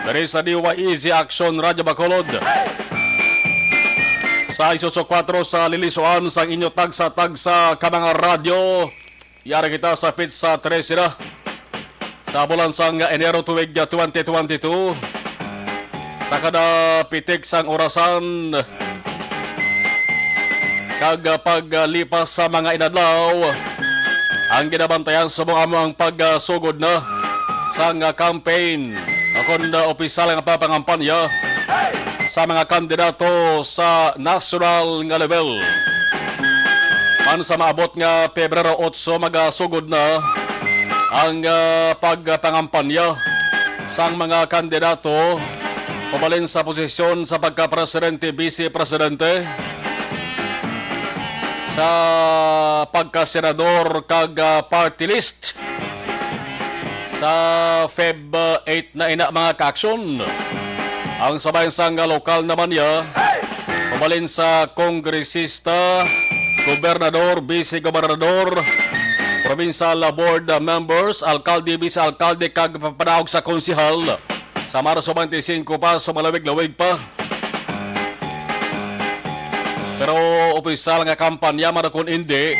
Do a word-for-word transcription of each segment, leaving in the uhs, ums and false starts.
Diri sa D Y E Z Action Radio Bacolod. Sa Isoso kuwatro sa lilisuan sang inyo tagsa-tagsa ka mga radyo. Yari kita sa pitsa trese na sa bulan sang Enero tuig twenty twenty-two. Sa kada pitik sang orasan, kag, ah, paglipas sa mga inadlaw, ang ginabantayan subong amo ang pagsugod na sang, ah, campaign o kon, ah, opisyal nga papangampanya sa mga kandidato sa nasyonal nga level. Man sa maabot nga Pebrero otso, magasugod na ang, ah, pagpangampanya sang mga kandidato pabalin sa posisyon sa pagka-presidente, vice presidente, sa pagkasenador kag, ah, party list sa Feb, ah, eight na ina, mga kaaksyon. Ang sabay sang lokal naman niya, pabalin sa kongresista, gobernador, vice-gobernador, provincial board members, alkalde, vice-alkalde, kag panaog sa konsehal. Sa Marso twenty-five pa, so malawig-lawig pa. Pero opisyal nga kampanya man o kon indi,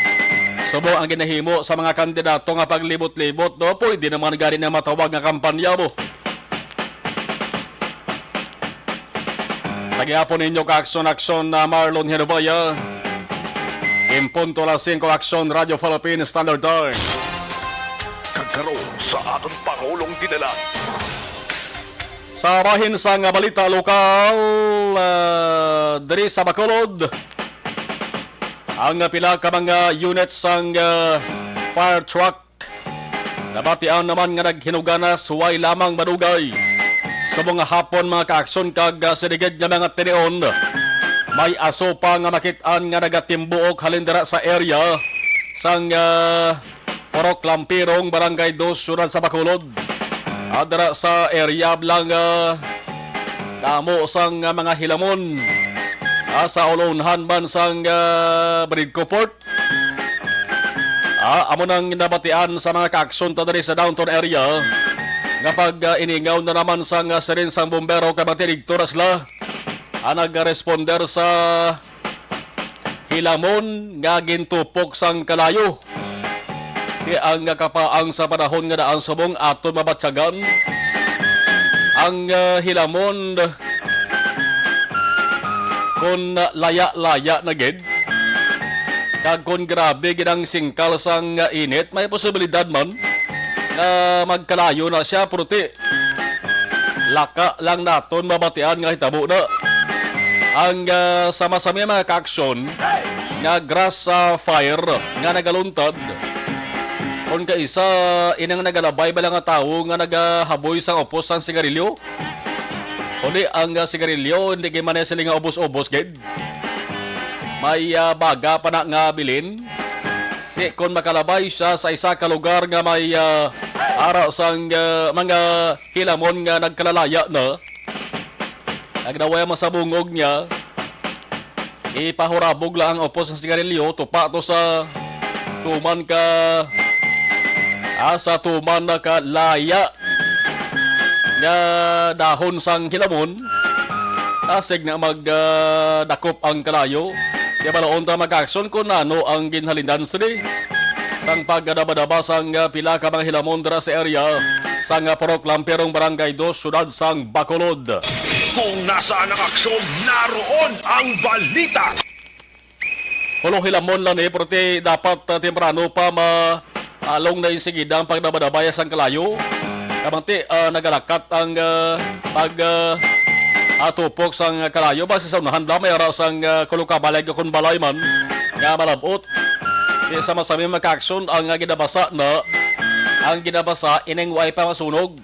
subong ang ginahimo sa mga kandidato nga paglibot-libot, no? Pwede naman gani na matawag nga kampanya mo. Sa gihapon ninyo ka Aksyon Aksyon na Marlon Hinubaya. Impunto alas singko Aksyon Radyo Philippine Standard Time. Kag karon sa aton Pangulong Dinala. Sa bahin sang balita lokal, ah, diri sa Bacolod, ang pila ka mga unit sang, ah, fire truck nabatian naman nga naghinuganas, way lamang madugay. Subong nga hapon, mga kaaksyon, kag, ah, sinigid nga mga tinion, may aso pa nga makit-an nga nagatimbuok halin dira sa area sang, ah, Purok Lampirong, Barangay Dos, Siyudad sa Bacolod. At dira sa area lang, ah, damo sang, ah, mga hilamon, ah, sa ulonhan man sang, ah, Bridco Port. Ah, amo nang nabatian sa mga kaaksyon ta diri sa downtown area nga pag, ah, iningaw na naman sang, ah, siren sang bumbero kay magtinigto na sila ang nagresponder sa hilamon nga gintupok sang kalayo. Ti ang kapaang sa panahon nga daan subong aton mabatyagan ang, ah, hilamon kon laya-laya na gid. Kag kon grabe gid ang singkal sang init, may posibilidad man nga magkalayo na siya, pero ti laka lang naton mabatian nga hitabo na. Ang, ah, sama-sama mga kaaksyon nga grass, ah, fire nga nagaluntad, kon kaisa inang nagalabay bala nga tawo nga nagahaboy sang upos sang sigarilyo. Uli ang, ah, sigarilyo, hindi gid man na sila nga ubos-ubos gid. May, ah, baga pa na nga bilin. Di kon makalabay siya sa isa ka lugar nga may, ah, ara sang, ah, mga hilamon nga nagkalalaya na, nagdaway ang masabungog niya, ipahurabog lang ang upos sa sigarilyo, tupa to sa tuman ka, ah, sa tuman na ka laya nga dahon sang hilamon, asig na mag, ah, dakop ang kalayo. Kaya balaon ta mag-aksyon kung ano ang ginhalinan sini sang pagdabadaba sang, ah, pila ka mga hilamon dira sa area sang, ah, Purok Lamperong, Barangay Dos, Siyudad sang Bacolod. Kung nasaan ang aksyon, naroon ang balita. Hulo hilamon lang ni, pero ti dapat, ah, temprano pa ma-, along na insigida ang pagdabadabaya sang kalayo. Kabang ti, ah, nagalakat ang, ah, pag, ah, ah, tupok sang kalayo. Basi sa unahan lang, may ara sang, ah, kulukabalay ka kun balay man nga malabot. Ti sa masami magkaaksyon ang, ah, ginabasa na, ang ginabasa ining way pa masunog.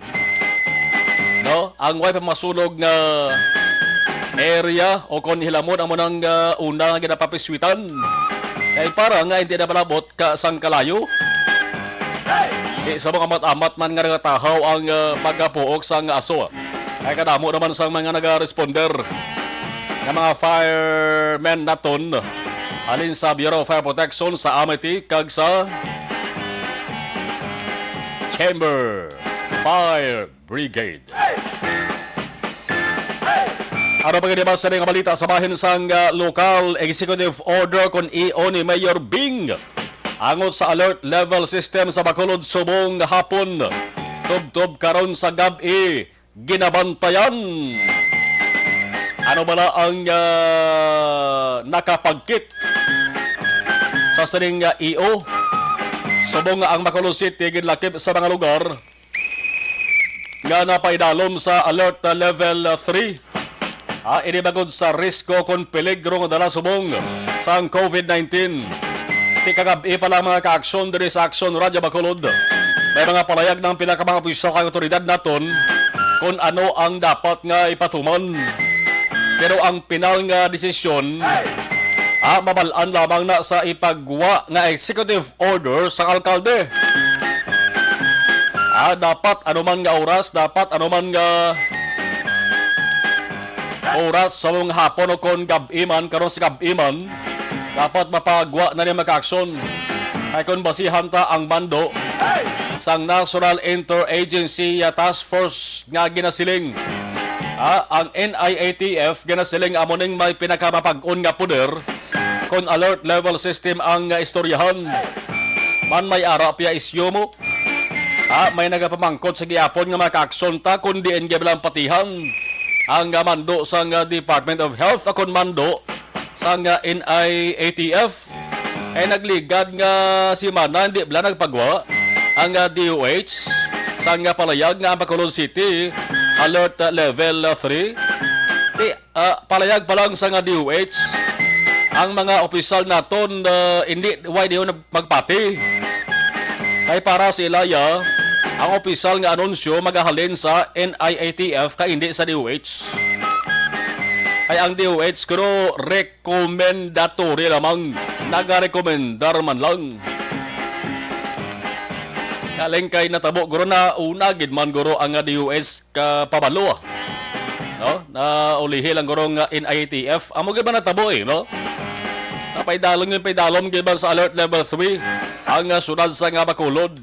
No? Ang way pa masunog nga area o kon hilamon amo nang, ah, una nga ginapapiswitan. Kay para nga hindi na malabot ka sang kalayo. Di sa mga amat-amat man nga nagatahaw ang, ah, pagkapuok sang aso. Kay kadamo naman sang mga nagaresponder nga mga firemen naton halin sa Bureau of Fire Protection sa Amity kag sa Chamber Fire Brigade. Ano pa gani ba sa mga balita sa bahin sang, ah, lokal executive order kon E O ni Mayor Bing? Angot sa alert level system sa Bacolod subong hapon, tubtob karon sa gab-i, ginabantayan. Ano bala ang, ah, nakapagkit sa sining, ah, E O? Subong nga ang Bacolod City ginlakip sa mga lugar nga napaidalom sa alert, ah, level, ah, three. Ah, ini bangod sa risko kon peligro nga dala subong sang COVID nineteen. Ti kagab-i pa lang, mga kaaksyon, diri sa Aksyon Radyo Bacolod, may mga palayag ng pinakamang opisyal kang otoridad naton kung ano ang dapat nga ipatuman. Pero ang pinal nga desisyon, ah, mabal-an lamang na sa ipagwa nga executive order sang alkalde. Ah, dapat anuman nga oras, dapat anuman nga oras, sa mga hapon o kon gab-i man, karon sa gab-i man, dapat mapagwa na ni, mga kaaksyon. Kay kon basihan ta ang mando sang National Interagency, ah, Task Force nga ginasiling, ah, ang N I A T F, ginasiling amo ning may pinakamapag-on nga poder kon alert level system ang, ah, istoryahan. Man may ara piya isyu mo. Ah, may nagapamangkot sa gihapon nga makaaksyon ta, kundi ang gibilang patihan ang, ah, mando sang, ah, Department of Health, akon mando sang, ah, N I A T F. Kay nagligad nga simana, hindi bala nagpagwa ang, ah, D O H sang, ah, palayag nga ang Bacolod City alert, ah, level, ah, three. Ti, ah, palayag pa lang sang, ah, D O H, ang mga opisyal naton, ah, hindi, why di nag-, magpati? Kay para sa ilaya, ang opisyal nga anunsyo magahalin sa N I A T F kay hindi sa D O H. Kay ang D O H kuno recommendatory lamang, nagarekomendar man lang. Galing kay natabo guro na una gid man guro ang D O H ka pabalo, no? Na ulihi lang guro nga N I A T F. Amo gid ba natabo, eh, no? Napaidalom yung paidalom gid man sa alert level three ang, ah, syudad sa nga Bacolod.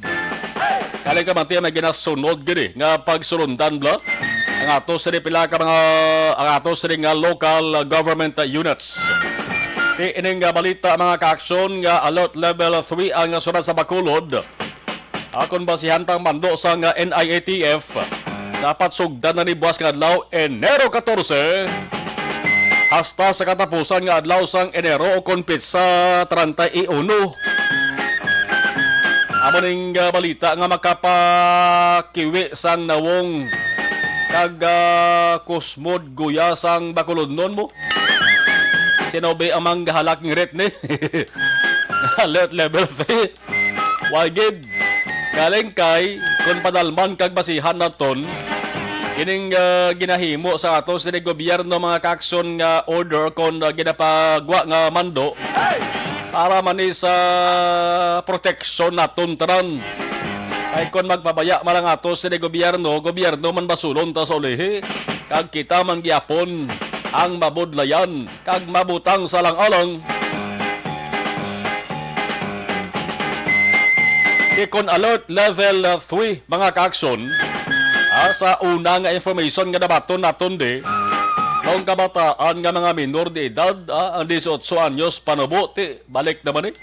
Galing ka man tiya may ginasunod gid, eh, nga pagsulundan bala ang ato sa pila ka mga, ang ato sa nga local, ah, government, ah, units. Ti ining, ah, balita, mga kaaksyon, nga alert level three ang, ah, syudad sa Bacolod. Akon basihan tang mando sang N I A T F, dapat sugdan na ni buwas nga adlaw, Enero catorce, hasta sa katapusan nga adlaw sang Enero o kon petsa treinta y uno. Amo ning, ah, balita nga makapakiwi sang nawong kag, ah, kusmod guya sang Bacolodnon mo. Sino ba ang manggahalak ng ret ni? Alert level three. Wa gid. Galing kay, kung padalman kag basihan naton, ining, ah, ginahimo sa ato sa gobyerno, mga kaaksyon, nga order kon, ah, ginapagwa nga mando para man ni sa proteksyon naton tanan. Kay kon magpabaya man lang ato sa gobyerno, gobyerno man basulon ta sa ulihi, kag kita man gyapon ang mabudlayan kag mabutang sa alang-alang. Ti kon alert level three, mga kaaksyon, ah, sa una nga information nga nabaton naton di, ang kabataan nga mga minor de edad, ah, ang dieciocho anyos panubo, ti balik naman, eh.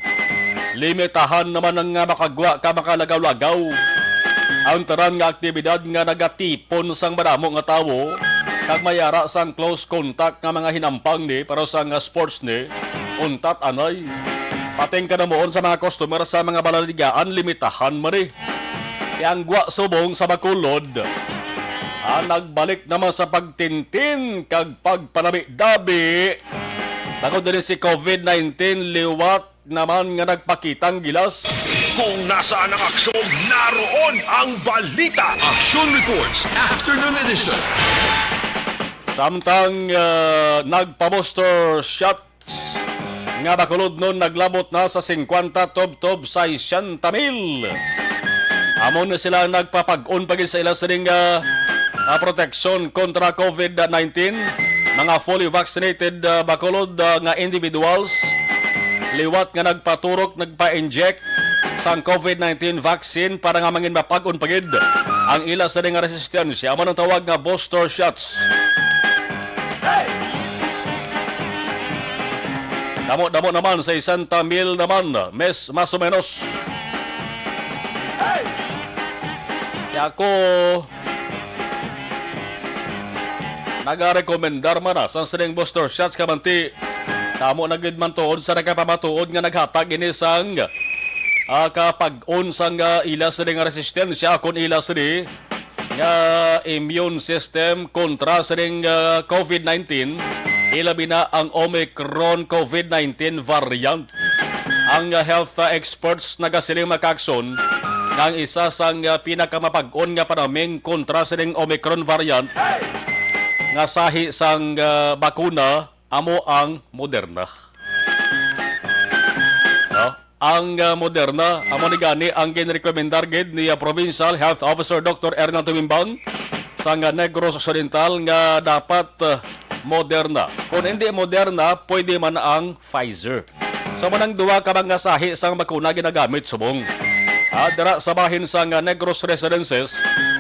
Limitahan naman ang nga makagwa ka makalagaw-lagaw. Ang tanan nga aktibidad nga nagatipon sang madamo nga tawo, kag may ara sang close contact nga mga hinampang ni, pero sa nga sports ni, untat anay. Pating kanamuon sa mga customer sa mga balaligaan, limitahan man ni. Ti ang gwa subong sa Bacolod, ah, nagbalik naman sa pagtintin kag pagpanabi-dabi. Bangod diri si COVID nineteen, liwat naman nga nagpakitang gilas. Kung nasaan ang aksyon, naroon ang balita. Aksyon Reports, Afternoon Edition. Samtang, ah, nagpa-booster shots nga Bacolodnon naglabot na sa singkwenta tubtob sesenta mil. Amo na sila nagpapag-on pa gid sa ila sining, ah, ah, proteksyon kontra COVID nineteen. Mga fully vaccinated, ah, Bacolod, ah, nga individuals liwat nga nagpaturok, nagpa-inject sang COVID nineteen vaccine para nga mangin mapag-on pa gid ang ila sining nga resistensya. Amo nang tawag nga booster shots. Damo-damo naman, sesenta mil naman, mes, mas o menos. Kaya ako, nagarekomendar man na sang sining booster shots, kamanti. Damo na gid man tuod sa nagapamatuod nga naghatag ini sang, ah, kapag-on sang, ah, ila sini nga resistensya, kon ila sini nga immune system kontra sining, ah, covid nineteen, ilabi na ang Omicron covid nineteen variant. Ang, ah, health, ah, experts nagasiling, mga kaakson, nga ang isa sang, ah, pinakamapag-on nga panaming kontra sining Omicron variant nga sahi sang, ah, bakuna amo ang Moderna. No? Ang, ah, Moderna, amo ni gani ang ginrekomendar gid ni, ah, Provincial Health Officer Doctor Ernal Tumimbang sang, ah, Negros Occidental nga dapat, ah, Moderna. Kung hindi Moderna, pwede man ang Pfizer. So, manang duwa ka mga sahi sang bakuna ginagamit subong. Ah, dira sa bahin sang, ah, Negros Residences,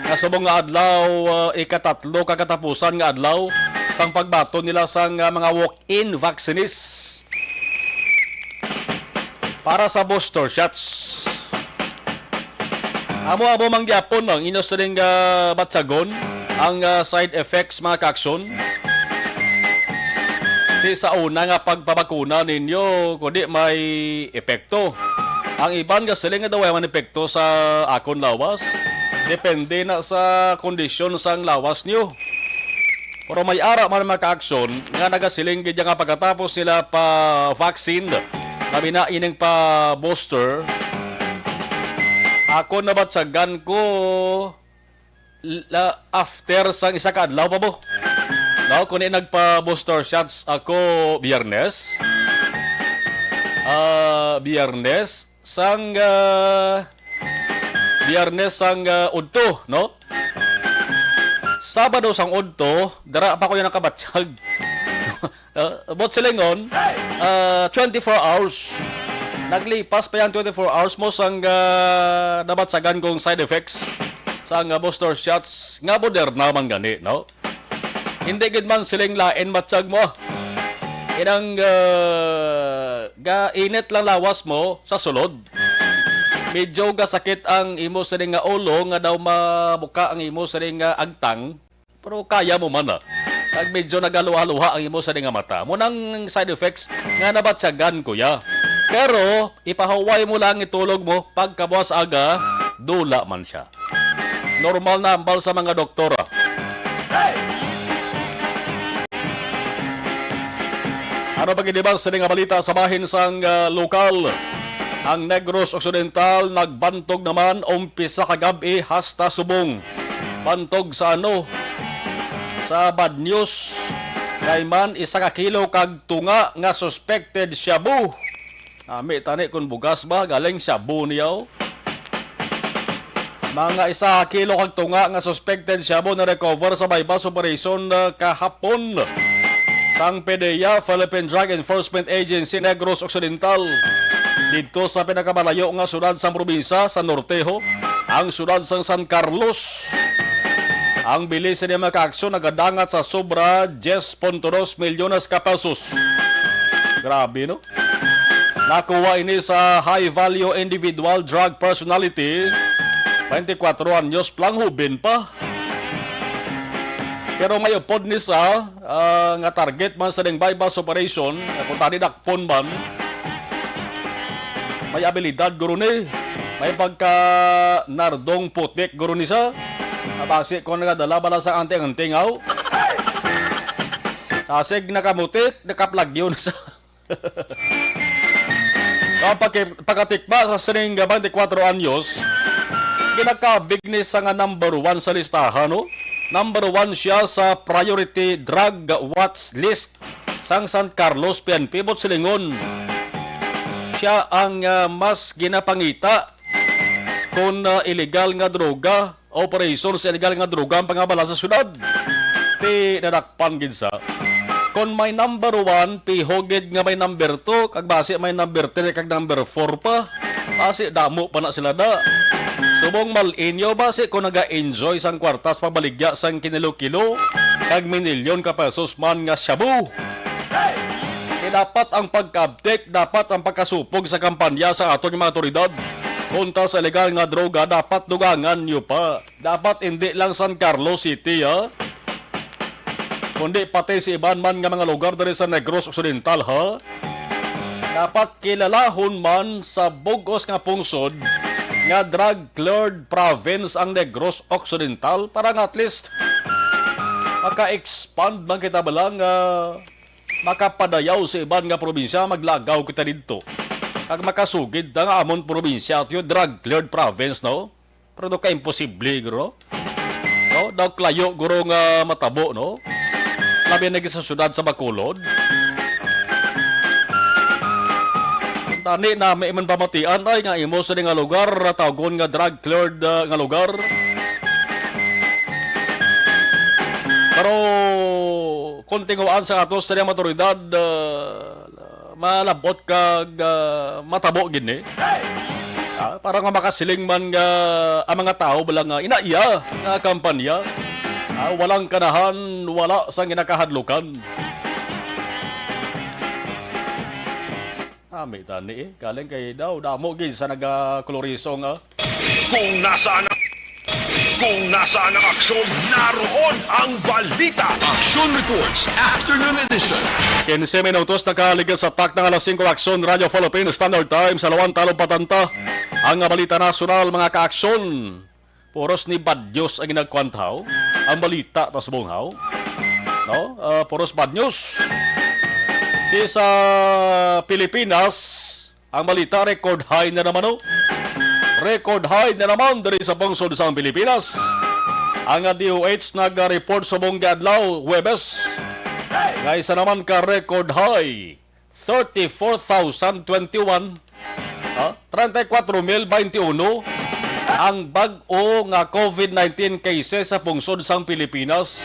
nga subong nga adlaw, ah, ikatatlo ka katapusan nga adlaw sang pagbaton nila sang, ah, mga walk-in vaccinees para sa booster shots. Amo-amo man gyapon ang inyo sining, ah, batyagon ang, ah, side effects, mga kaakson. Di sa una nga pagpabakuna ninyo, kundi may epekto. Ang iban nga siling nga daw wala man epekto sa akon lawas. Depende na sa kondisyon sang lawas niyo. Pero may ara man, mga kaakson, nga nagasiling gid nga pagkatapos nila pa vaccine, labi na ining pa booster, ako nabatyagan ko la, after sang isa ka adlaw pa mo. No, kundi nagpa booster shots ako Biyernes. Ah, Biyernes sang, ah, Biyernes sang, ah, udto, no? Sabado sang udto, dara pa ko yung nakabatyag. Ah, buot silingon, ah, twenty-four hours. Naglipas pa yung twenty-four hours mo sang, ah, nabatyagan kong side effects sang, ah, booster shots nga Moderna man gani, no? Hindi gid man siling lain matsyag mo. Inang, ah, ga init lang lawas mo sa sulod. Medyo gasakit ang imo sining nga ulo nga daw mabuka ang imo sining nga agtang. Pero kaya mo man, ah. Kag medyo nagaluha-luha ang imo sining nga mata. Mo nang side effects nga nabatyagan, kuya. Pero ipahuway mo lang itulog mo pagkabuas aga, dula man siya. Normal na hambal sa mga doktora. Ano pa gid ba sa nga balita sa bahin sang, ah, lokal? Ang Negros Occidental nagbantog naman umpisa kagab-i hasta subong. Bantog sa ano? Sa bad news. Kay man isa ka kilo kag tunga nga suspected shabu. Nami tani kung bugas ba, galing shabu niya, oh. Mga isa ka kilo kag tunga nga suspected shabu na-recover sa buy-bust operation, uh, kahapon sang PDEA, Philippine Drug Enforcement Agency, Negros Occidental. Didto sa pinakamalayo nga syudad sang probinsya sa Norte, ho, ang syudad sang San Carlos. Ang bili sa mga kaaksyon nagadangat sa sobra diyes punto dos milyones ka pesos. Grabe, no? Nakuha ini sa high value individual drug personality, twenty-four anyos pa lang, hubin pa. Pero may upod ni sa, ah, nga target man sa ding buy-bust operation, kung tani dakpon man, may abilidad guro ni, may pagka nardong putik guro ni sa, basi kung nagadala bala sa anting-anting aw. Asig nakamutik, nakaplagyo na sa Ang pagki-, pagkatikba sa sining twenty-four anyos, ginakabig ni sa nga number one sa listahan, no? Number one siya sa priority drug watch list sang San Carlos P N P. Buot silingon, siya ang, ah, mas ginapangita kon, ah, illegal nga droga, operasyon sa illegal nga droga ang pangabala sa syudad. Ti nadakpan gid sa. Kon may number one, piho gid nga may number two, kag basi may number three kag number four pa. Basi damo pa na sila da. Subong mal-inyo, basi kung naga-enjoy sang kwartas pagbaligya sang kinilo-kilo, kag minilyon ka pesos man nga shabu. Ti Dapat ang pagkabtik, dapat ang pagkasupog sa kampanya sa aton nga mga awtoridad kontra sa illegal nga droga, dapat dugangan niyo pa. Dapat hindi lang San Carlos City, ha? Kundi pati sa iban man nga mga lugar diri sa Negros Occidental, ha? Dapat kilalahon man sa bug-os nga pungsod nga drug-cleared province ang Negros Occidental para nga at least maka-expand man kita bala nga makapadayaw sa iban nga probinsya, maglagaw kita didto. Kag makasugid ta nga amon probinsya, ato yung drug-cleared province, no? Pero do ka imposible, guro. No? Daw klayo, guro, nga matabo, no? Labi na sa syudad sa Bacolod. Tani na may man pamatian ay nga imo sa nga lugar, tawgon nga drug-cleared, ah, nga lugar. Pero kung tinguhaan sa ato sa mga awtoridad, ah, malabot kag, ah, matabo gid ni. Ah, para nga makasiling man nga ang mga tawo bala nga inaiya nga kampanya, ah, walang kanahan, wala sang ginakahadlukan. Nami tani, eh. Galing kay daw, damo gid sa nagakoloriso nga. Kung nasaan ang, kung nasaan ang aksyon, naroon ang balita. Action Reports, Afternoon Edition. Quince minutos nakaligas sa takna nga alas singko, Aksyon, Radyo Philippine Standard Time sa Lawan, Talong Patanta. Ang balita nasyonal, mga kaaksyon. Puros ni bad news ang ginagkwantaw. Ang balita ta subong haw. No? Ah, puros bad news. Di sa Pilipinas, ang balita, record high na naman, oh. Record high na naman diri sa pungsod sang Pilipinas. Ang D O H nag-report subong nga adlaw, Huwebes, nga isa naman ka record high, thirty-four thousand twenty-one, ha? Treinta y cuatro mil veintiuno ang bag-o nga COVID nineteen cases sa pungsod sang Pilipinas.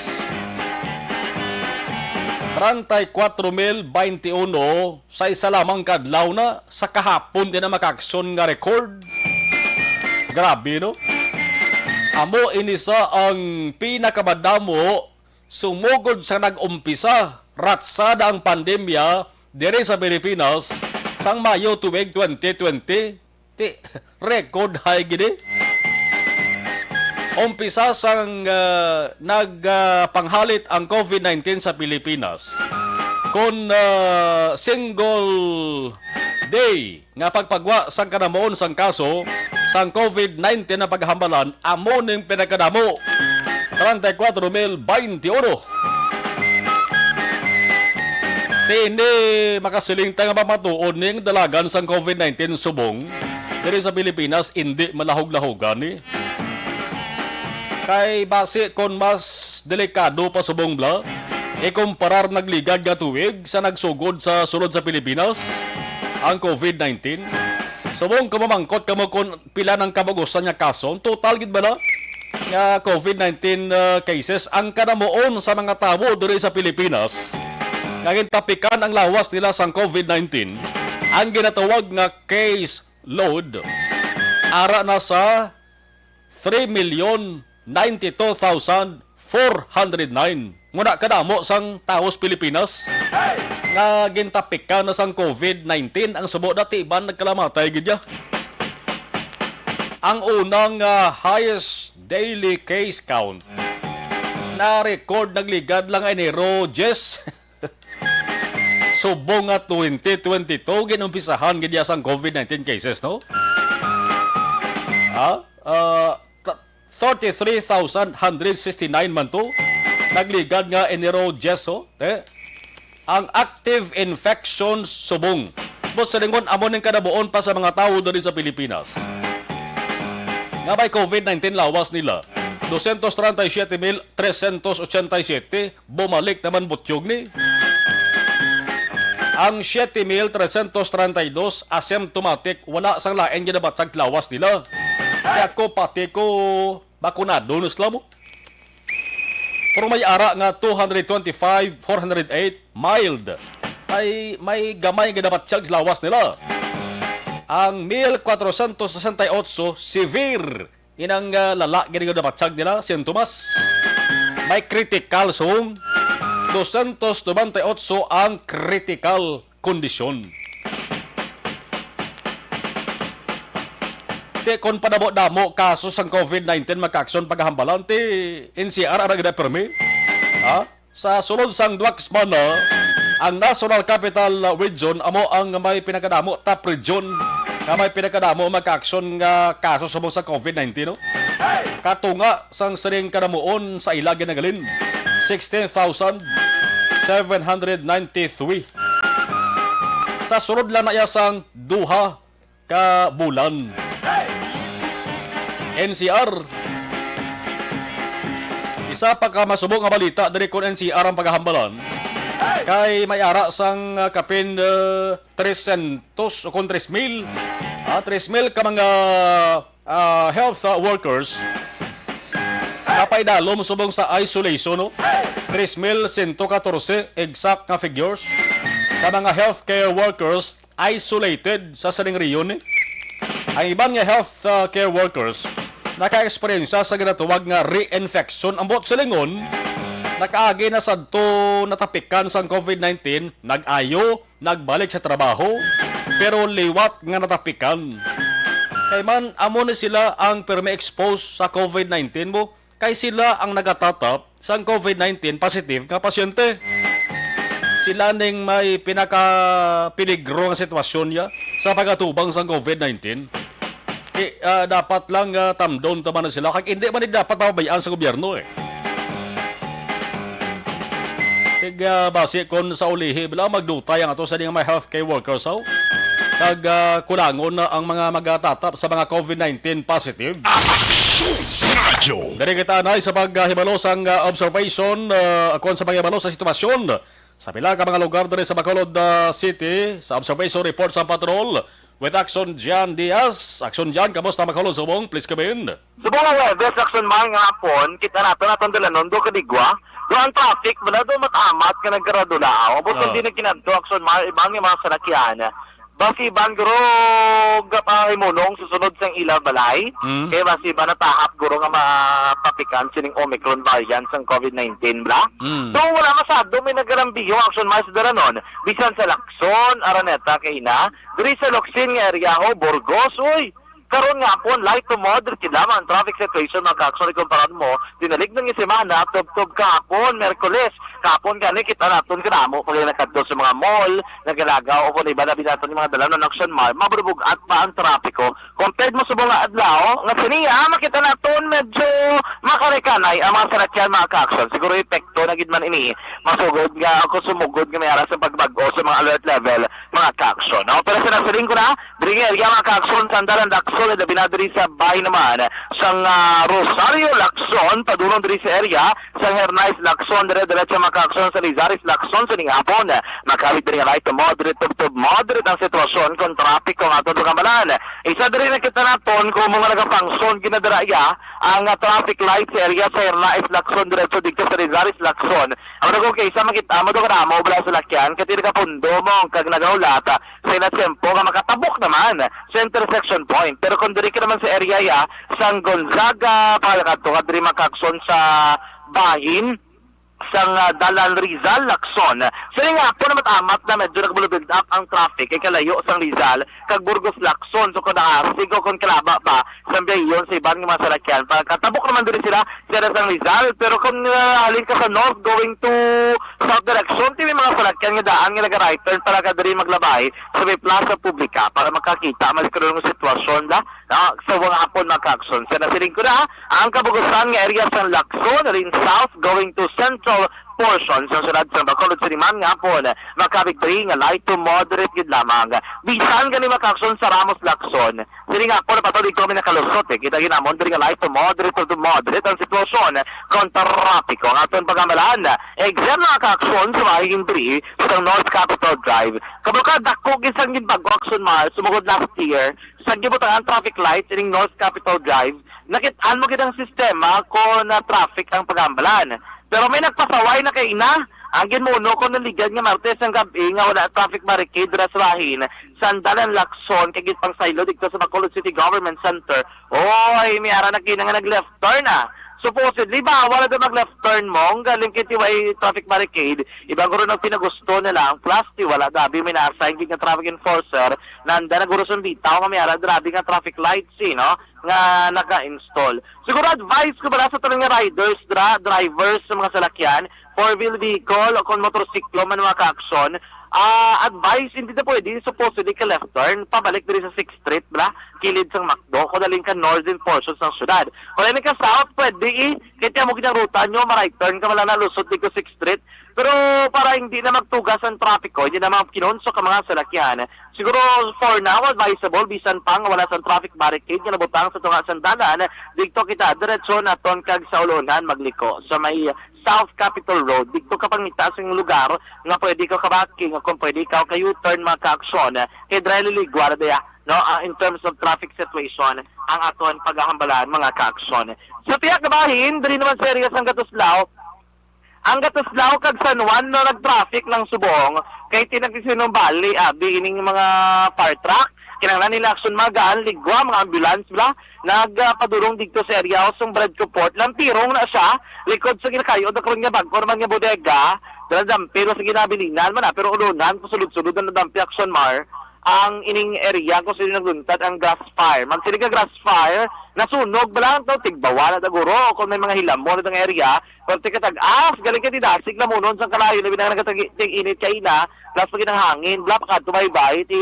Treinta y cuatro mil veintiuno sa isa lamang ka adlaw na, sa kahapon din ang makakson nga record. Grabe, no? Amo ini sa ang pinakamadamo sumugod sa nag-umpisa ratsada ang pandemya diri sa Pilipinas sang Mayo tuig twenty twenty. Ti, record high gini. Umpisa sang, ah, nag, ah, panghalit ang COVID nineteen sa Pilipinas, kon, ah, single day nga pagpagwa sang kanamuon sang kaso sang COVID nineteen na paghambalan, amo ning pinakadamo, treinta y cuatro mil veintiuno. Ti hindi makasiling ta nga mapatuod ning dalagan sang COVID nineteen subong diri sa Pilipinas, indi malahog-lahogan ni. Kay basi kon mas delikado pa subong bala, ikumparar nagligad nga tuig sa nagsugod sa sulod sa Pilipinas ang COVID nineteen. Subong kung mamangkot kamo kung pila nang kabug-usan nga kaso, ang total gid bala nga COVID nineteen, uh, cases ang kanamuon sa mga tawo diri sa Pilipinas nga gintapikan ang lawas nila sang COVID nineteen, ang ginatawag nga case load, ara na sa three million ninety-two thousand four hundred nine. Muna kadamo sang tawo sa Pilipinas nga gintapikan na sang COVID nineteen, ang subo na tiban nagkalamatay gid ya. Ang unang, ah, highest daily case count na record nagligad lang Enero diyes. Subong nga twenty twenty-two, ginumpisahan gid ya sang COVID nineteen cases, no? Ha? Ah, ta-, thirty-three thousand hundred sixty-nine man to. Nagligad nga Enero diyes, oh. Te, ang active infections subong. But sa lingon, amo ning kanabuon pa sa mga tawo diri sa Pilipinas. Nga may COVID nineteen lawas nila, doscientos treinta y siete mil trescientos ochenta y siete, bumalik naman butyog ni. Ang siete mil trescientos treinta y dos asymptomatic, wala sang lain ginabatyag lawas nila. Kaya ko pati ko bakunado na sila mo. Pero may ara nga two hundred twenty-five, four hundred eight mild. Ay, may gamay nga nabatyag lawas nila. Ang mil kwatrocientos sesenta y ocho severe. Inang, ah, lala gini nga nabatyag nila, sintomas. May critical sung. Doscientos noventa y ocho ang critical kondisyon. Ti kon padamo-damo kaso sang COVID nineteen, mga ka-aksyon, pagahambalan, ti N C R ara gid permi. Ha? Sa sulod sang duha ka semana, ang National Capital Region amo ang may pinakadamo, top region, nga may pinakadamo, mga ka-aksyon, nga kaso subong sa COVID nineteen, no? Katunga sang sining kadamuon sa ila ginagalin, sixteen thousand seven hundred ninety-three. Sa sulod lang na iya sang duha ka bulan. N C R. Isa pa ka masubo nga balita diri kon N C R ang pagahambalan, kay may ara sang, ah, kapin, ah, trescientos o kon tres mil, ah, tres mil ka mga, ah, health, ah, workers napaidalom subong sa isolation, no? Tres mil sento katorse exact nga figures ka mga healthcare workers isolated sa sining rehiyon, eh. Ang iban nga health, ah, care workers naka-eksperyensya sa ginatawag nga reinfection. Ang buot silingon, nakaagi na sadto natapikan sang COVID nineteen, nag-ayo, nagbalik sa trabaho, pero liwat nga natapikan. Kay man, amo ni sila ang permi exposed sa COVID nineteen mo, kay sila ang nagatatap sang COVID nineteen positive nga pasyente. Sila ning may pinakapeligro nga sitwasyon niya sa pagatubang sang COVID nineteen. Kay, ah, dapat lang, ah, tamdon ta man na sila. Kag hindi man ni dapat pabayaan sa gobyerno, eh. Kag, ah, basi kon sa ulihi, bala, magdutay ang ato sa mga healthcare workers, oh. Kag, ah, kulangon na ang mga magatatap sa mga COVID nineteen positive. Aksyon Radyo. Diri kita anay sa paghibalo sang, ah, observation, ah, kon sa paghibalo sa sitwasyon sa pila ka mga lugar diri sa Bacolod, ah, City, sa observation report sa patrol with Action Jan Diaz. Action Jan, kamusta, Bacolod subong? Please come in. Subong nga Huwebes, Action Mar, nga hapon, kita nato natong dalanon do kadigwa. Do ang traffic, wala do matamat nga nagkaradulaaw. Abot Ah. Hindi nagkinadto, Action Mar, iban nga mga salakyan. Basi iban guro gapahimunong susunod sang ila balay. Mm. Kaya basi iban natahap guro nga mapapikan sining Omicron variant sang COVID nineteen, bla? Mm. So, wala masado may nagarambiyo, Action Mar, sa dalanon. Bisan sa Lacson, Araneta, kay na. Diri sa Locsin nga area, ho, Burgos, uy. Karon nga hapon, light to moderate gid lamang ang traffic situation, mga ka-aksyon, ikumpara mo, tinaligdan nga semana, tubtob kahapon, Miyerkules. Kahapon gani, kita naton kadamo pag nakadto sa mga mall, nagalagaw, o kung iba na binaton yung mga dalanon, Action Mar, maburubug-at pa ang trapiko. Compared mo subong nga adlaw, nga siniya, makita naton medyo makarikanay ang mga salakyan, mga ka-aksyon. Siguro epekto na gid man ini, masugod nga, o kung sumugod nga may ara sa pagbag-o sa mga alert level, mga ka-aksyon, no? Pero sa nasiling ko na, diri nga area, mga ka-aksyon, sandalan Lacson, labi na diri sa bahin naman sang, ah, Rosario Lacson, padulong diri sa area sang Hernais Lacson, dire diretso, mga ka-aksyon, sa Lizares Lacson, sining hapon. Makabit diri nga light to moderate, tubtob moderate ang sitwasyon kon trapiko ang aton pagamalan. Isa diri nakita naton kung mga nagapangson, ginadara iya ang, ah, traffic light sa area sa Hernais Lacson, diretso dito sa Lizares Lacson. Ang nagong kaysa makita mo do kadamo bala sa lakyan, kati nagapundo mo kag nagaulat, ah, sa ila tiyempo nga makatabok naman sa intersection point. Pero kung diri ka naman sa area ya, sang Gonzaga, pagkakadto ka diri, mga ka-aksyon, sa bahin sang, ah, Dalan Rizal, Lacson. Sa nga po na matamat na medyo nagbulo-build up ang traffic, kay kalayo sang Rizal kag Burgos, Lacson. So kung naasig o kung kalaba pa, sambiyon sa iban nga mga salakyan. Pagkatabok naman diri sila, sila sang Rizal. Pero kung, ah, halin ka sa north going to south direction, ti may mga salakyan nga daan nga naga-right turn para ka diri maglabay sa may Plaza Publica para makakita man sa karon nga sitwasyon da, no? Sa mga hapon, mga ka-aksyon. Sa nasiling ko na, ang kabugusan nga area sang Lacson, rin south going to central portion sa syudad sa Bacolod, siniman nga hapon, makabig diri nga light to moderate gid lamang. Bisan gani, mga ka-aksyon, sa Ramos Lacson, sini nga hapon, napatuloy kami nakalusot, eh. Kita ginamon diri nga light to moderate to moderate ang sitwasyon kon trapiko ang aton pagamalan. Exam, mga ka-aksyon, sa bahin diri sa North Capitol Drive. Kabalo ka, dako gid sang ginbago, Aksyon Mar, sumugod last year, sa gibutangan traffic light ining North Capitol Drive, nakit-an mo gid ang sistema kon na traffic ang pagambalan. Pero may nagpasaway na kay ina. Ang ginmuno ko naligad nga Martes ang gab-i nga wala traffic barricade dira sa bahin, sandalan Lacson, kay gid pang saylo dito sa Bacolod City Government Center. Oy, may ara na kina nga nag-left turn, ah. Supposedly, bawal na daw mag-left turn mo. Ang galing kay ti way traffic barricade, ibang guro nagpinagusto na lang. Plus, ti wala dabi may na-assign gid nga traffic enforcer. Nanda na guro sunditaw nga may ara grabe nga traffic lights, eh, no? Nga naka-install. Siguro advice ko bala sa tanan nga riders, dra, drivers sa mga salakyan, four-wheel vehicle o kung motorsiklo man mga ka-aksyon, ah, advice, hindi na pwede supposedly ka left turn, pabalik diri sa Sixth Street, bala, kilid sang McDo, kung daling ka northern portion sang syudad. Kung daling ka south, pwede eh, kaya tiyan mo ginang ruta nyo, ma-right turn ka, wala na lusot dito Sixth Street. Pero para hindi na magtugas ang trapiko, hindi na mga kinonso ka mga salakyan. Siguro for now, advisable, bisan pa nga wala sang traffic barricade nga nabutang sa tunga sang dalan, dito kita diretso naton kag sa ulunhan magliko sa may South Capitol Road. Dito ka pangita sa lugar nga pwede ka kabaki, nga kung pwede ka ka U-turn, mga kaaksyon, kay dry liligwa na daya, no, ah, in terms of traffic situation, ang aton paghahambalan, mga kaaksyon. Sa pihak nga bahin, diri naman sa area sang Gatuslao, ang Gatuslao kag San Juan no nag-traffic lang subong kay tinagsinumbali abi ining mga fire truck. Kinahanglan nila aksyon magaan, ligwa, mga ambulance bla nagpadulong didto sa area sang Bread Port. Lamtirong na siya likod sa ginakayo da karon nga bag-o naman nga bodega. Dala dampi sa ginabilinan man na, pero ulunan ko sulod-sulod na dampi aksyon mar ang ining area kung sino nagluntad ang grass fire. Magsiling ka grass fire, nasunog ba lang to? Tigbawa na daguro o kung may mga hilamon itong area, kung tikatag-as, galing ka di dasig lamunon sang kalayo, labi na nga nagkatag-, tig-init kaina, plus pag inang hangin, bla, pakadto may bay, ti,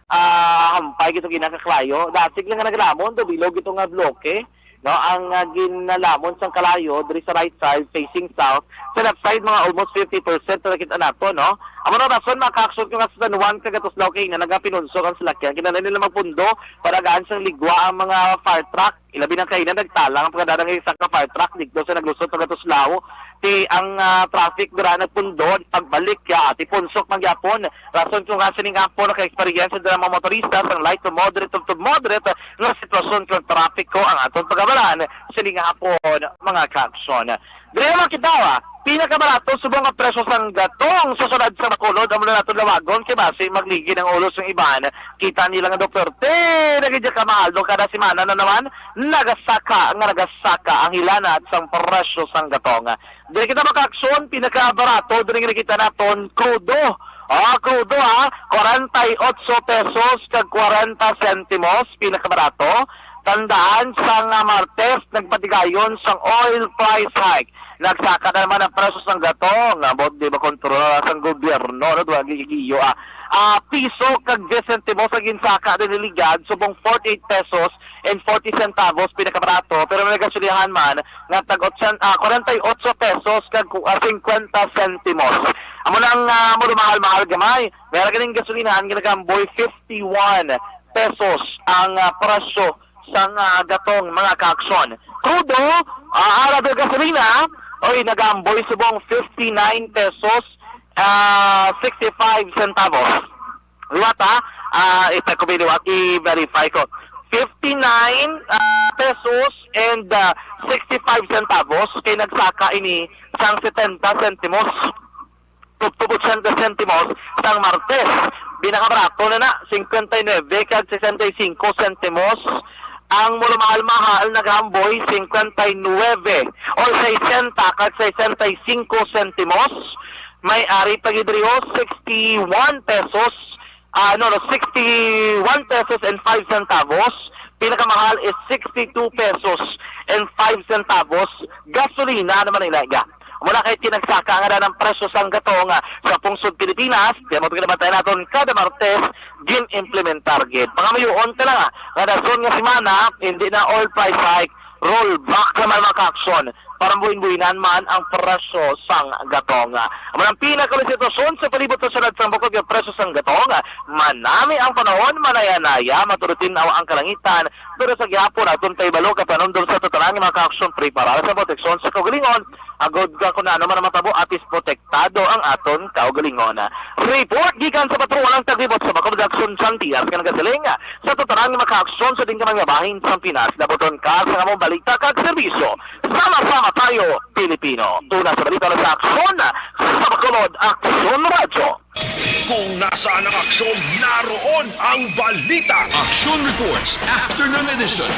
ah, hampay gito ginakakalayo. Dasig lang nga naglamon, do bilog ito nga bloke. No, ang, ah, ginalamon sang kalayo diri sa right side facing south, sa left side mga almost fifty percent na nakita nato, no? Amo na rason, mga kaaksyon, kung sa San Juan kag Gatuslao kaina nagapinunsok ang salakyan, kinahanglan nila magpundo para gaan sang ligwa ang mga fire truck. Ilabi na kaina nagtalang ang pagkadala nga isa ka fire truck didto sa naglusot sa Gatuslao. Ti ang, ah, traffic dira nagpundo pagbalik ya ti punsok man gyapon. Rason kung nga sining hapon naka-experience dira mga motorista sang light to moderate to, to moderate nga sitwasyon kung trapiko ang aton pagabalan sining hapon, mga kaaksyon. Diri naman kita, ah, pinakabarato subong nga presyo sang gatong sa syudad sa Bacolod, amo na nato lawagon kay basi magligid ang ulo sang iban. Kita nila nga Duterte na gid ka mahal, do kada semana na naman nagasaka nga nagasaka ang hilanat sang presyo sang gatong. Diri kita, mga kaaksyon, pinakabarato diri nga nakita naton, krudo. Ah, krudo, ah, kwarenta y ocho pesos kag kwarenta sentimos, pinakabarato. Tandaan, sang, ah, Martes, nagpatigayon sang oil price hike. Nagsaka na naman ang presyo sang gatong, nga di makontrola sang gobyerno, no? Duha gigiyo, ah. Ah, piso kag diyes sentimos ang ginsaka din ni Ligad, subong forty-eight pesos and forty centavos pinakabarato, pero may gasulihan man nga tag otsan-, ah, kwarenta y ocho pesos kag ku-, ah, singkwenta sentimos. Amo nang, ah, amo mahal-mahal gamay. May ara ganing gasolinahan nga nagaamboy fifty-one pesos ang, ah, presyo sang, ah, gatong, mga kaaksyon. Krudo, ah, ara do gasolina, oy, nagaamboy subong fifty-nine pesos, ah, sixty-five centavos. Liwat, ha? Ah, ita ko ba liwat, i-verify ko. Fifty-nine, ah, pesos and, ah, sixty-five centavos kay nagsaka ini sang setenta sentimos. Tubtob ochenta sentimos sang Martes. Pinakabarato na na, cincuenta y nueve kag sesenta y cinco sentimos. Ang mura mahal-mahal nagaamboy, cincuenta y nueve o sesenta kag sesenta y cinco sentimos. May ari pa gid diri, oh, sixty-one pesos, ah, no, no, sixty-one pesos and five centavos. Pinakamahal is sixty-two pesos and five centavos. Gasolina naman ang ilaga. Mula kay tinagsaka nga daan ang presyo sang gatong, ah, sa pungsod Pilipinas, kaya mo naman tayo naton kada Martes, gin-implementar gid. Pangamuyoon ka lang, ah, nga dason nga semana, hindi na oil price hike, rollback naman, mga kaaksyon, para buhin-buhinan man ang presyo sang gatong. Amo ang pinakalisitwasyon sa palibot sa syudad sang Bacolod nga presyo sang gatong. Manami ang panahon, manaya-naya, maturutin ang kalangitan, pero sa gihapon, aton tayo balo, kapanumdom sa tatanan nga mga kaaksyon, prepara sa proteksyon sa kaugalingon. Agod ka kung ano man ang matabo, atis protektado ang aton kaugalingon. Report gikan sa Patrol ang Taglibot sa Bacolod Aksyon Santiago nga nagasiling, sa tatanan nga mga kaaksyon sa dinggaman nga bahin sa Pinas, nabuton ka sa among balita kag serbisyo. Sama-sama tayo, Pilipino. Tuna sa balita na sa aksyon, sa Bacolod Aksyon Radyo. Kung nasaan ang aksyon, naroon ang balita. Action Reports, Afternoon Edition.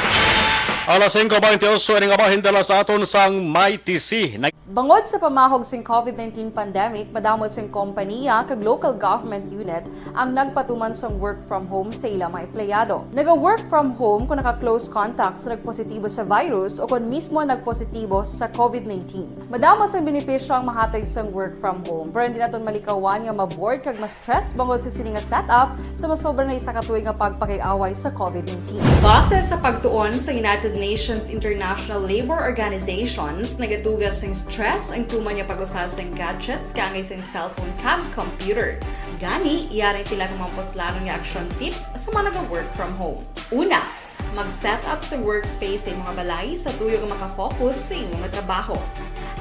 Alas singko bentiocho, ini nga bahin dala sa aton sang Mighty C. Nag- Bangod sa pamahog sing COVID nineteen pandemic, madamo sing kompaniya kag local government unit ang nagpatuman sang work from home sa ila mga empleyado. Naga-work from home kung naka-close contact sa nagpositibo sa virus o kon mismo nagpositibo sa COVID nineteen. Madamo sang benepisyo ang mahatag sang work from home, pero hindi naton malikawan nga ma-bored kag ma-stress bangod sa sini nga setup sa masobra na isa ka tuig nga pagpakig-away sa COVID nineteen. Base sa pagtuon sa United Nations International Labor Organizations, nagatuga sing stress ang tuman nga pag-usa sing gadgets kaangay sing cellphone kag computer. Gani, yari tila nga mga puslanon nga action tips sa mga naga-work from home. Una, mag-set up sa workspace sa imong balay sa tuyo nga makafocus sa imong trabaho.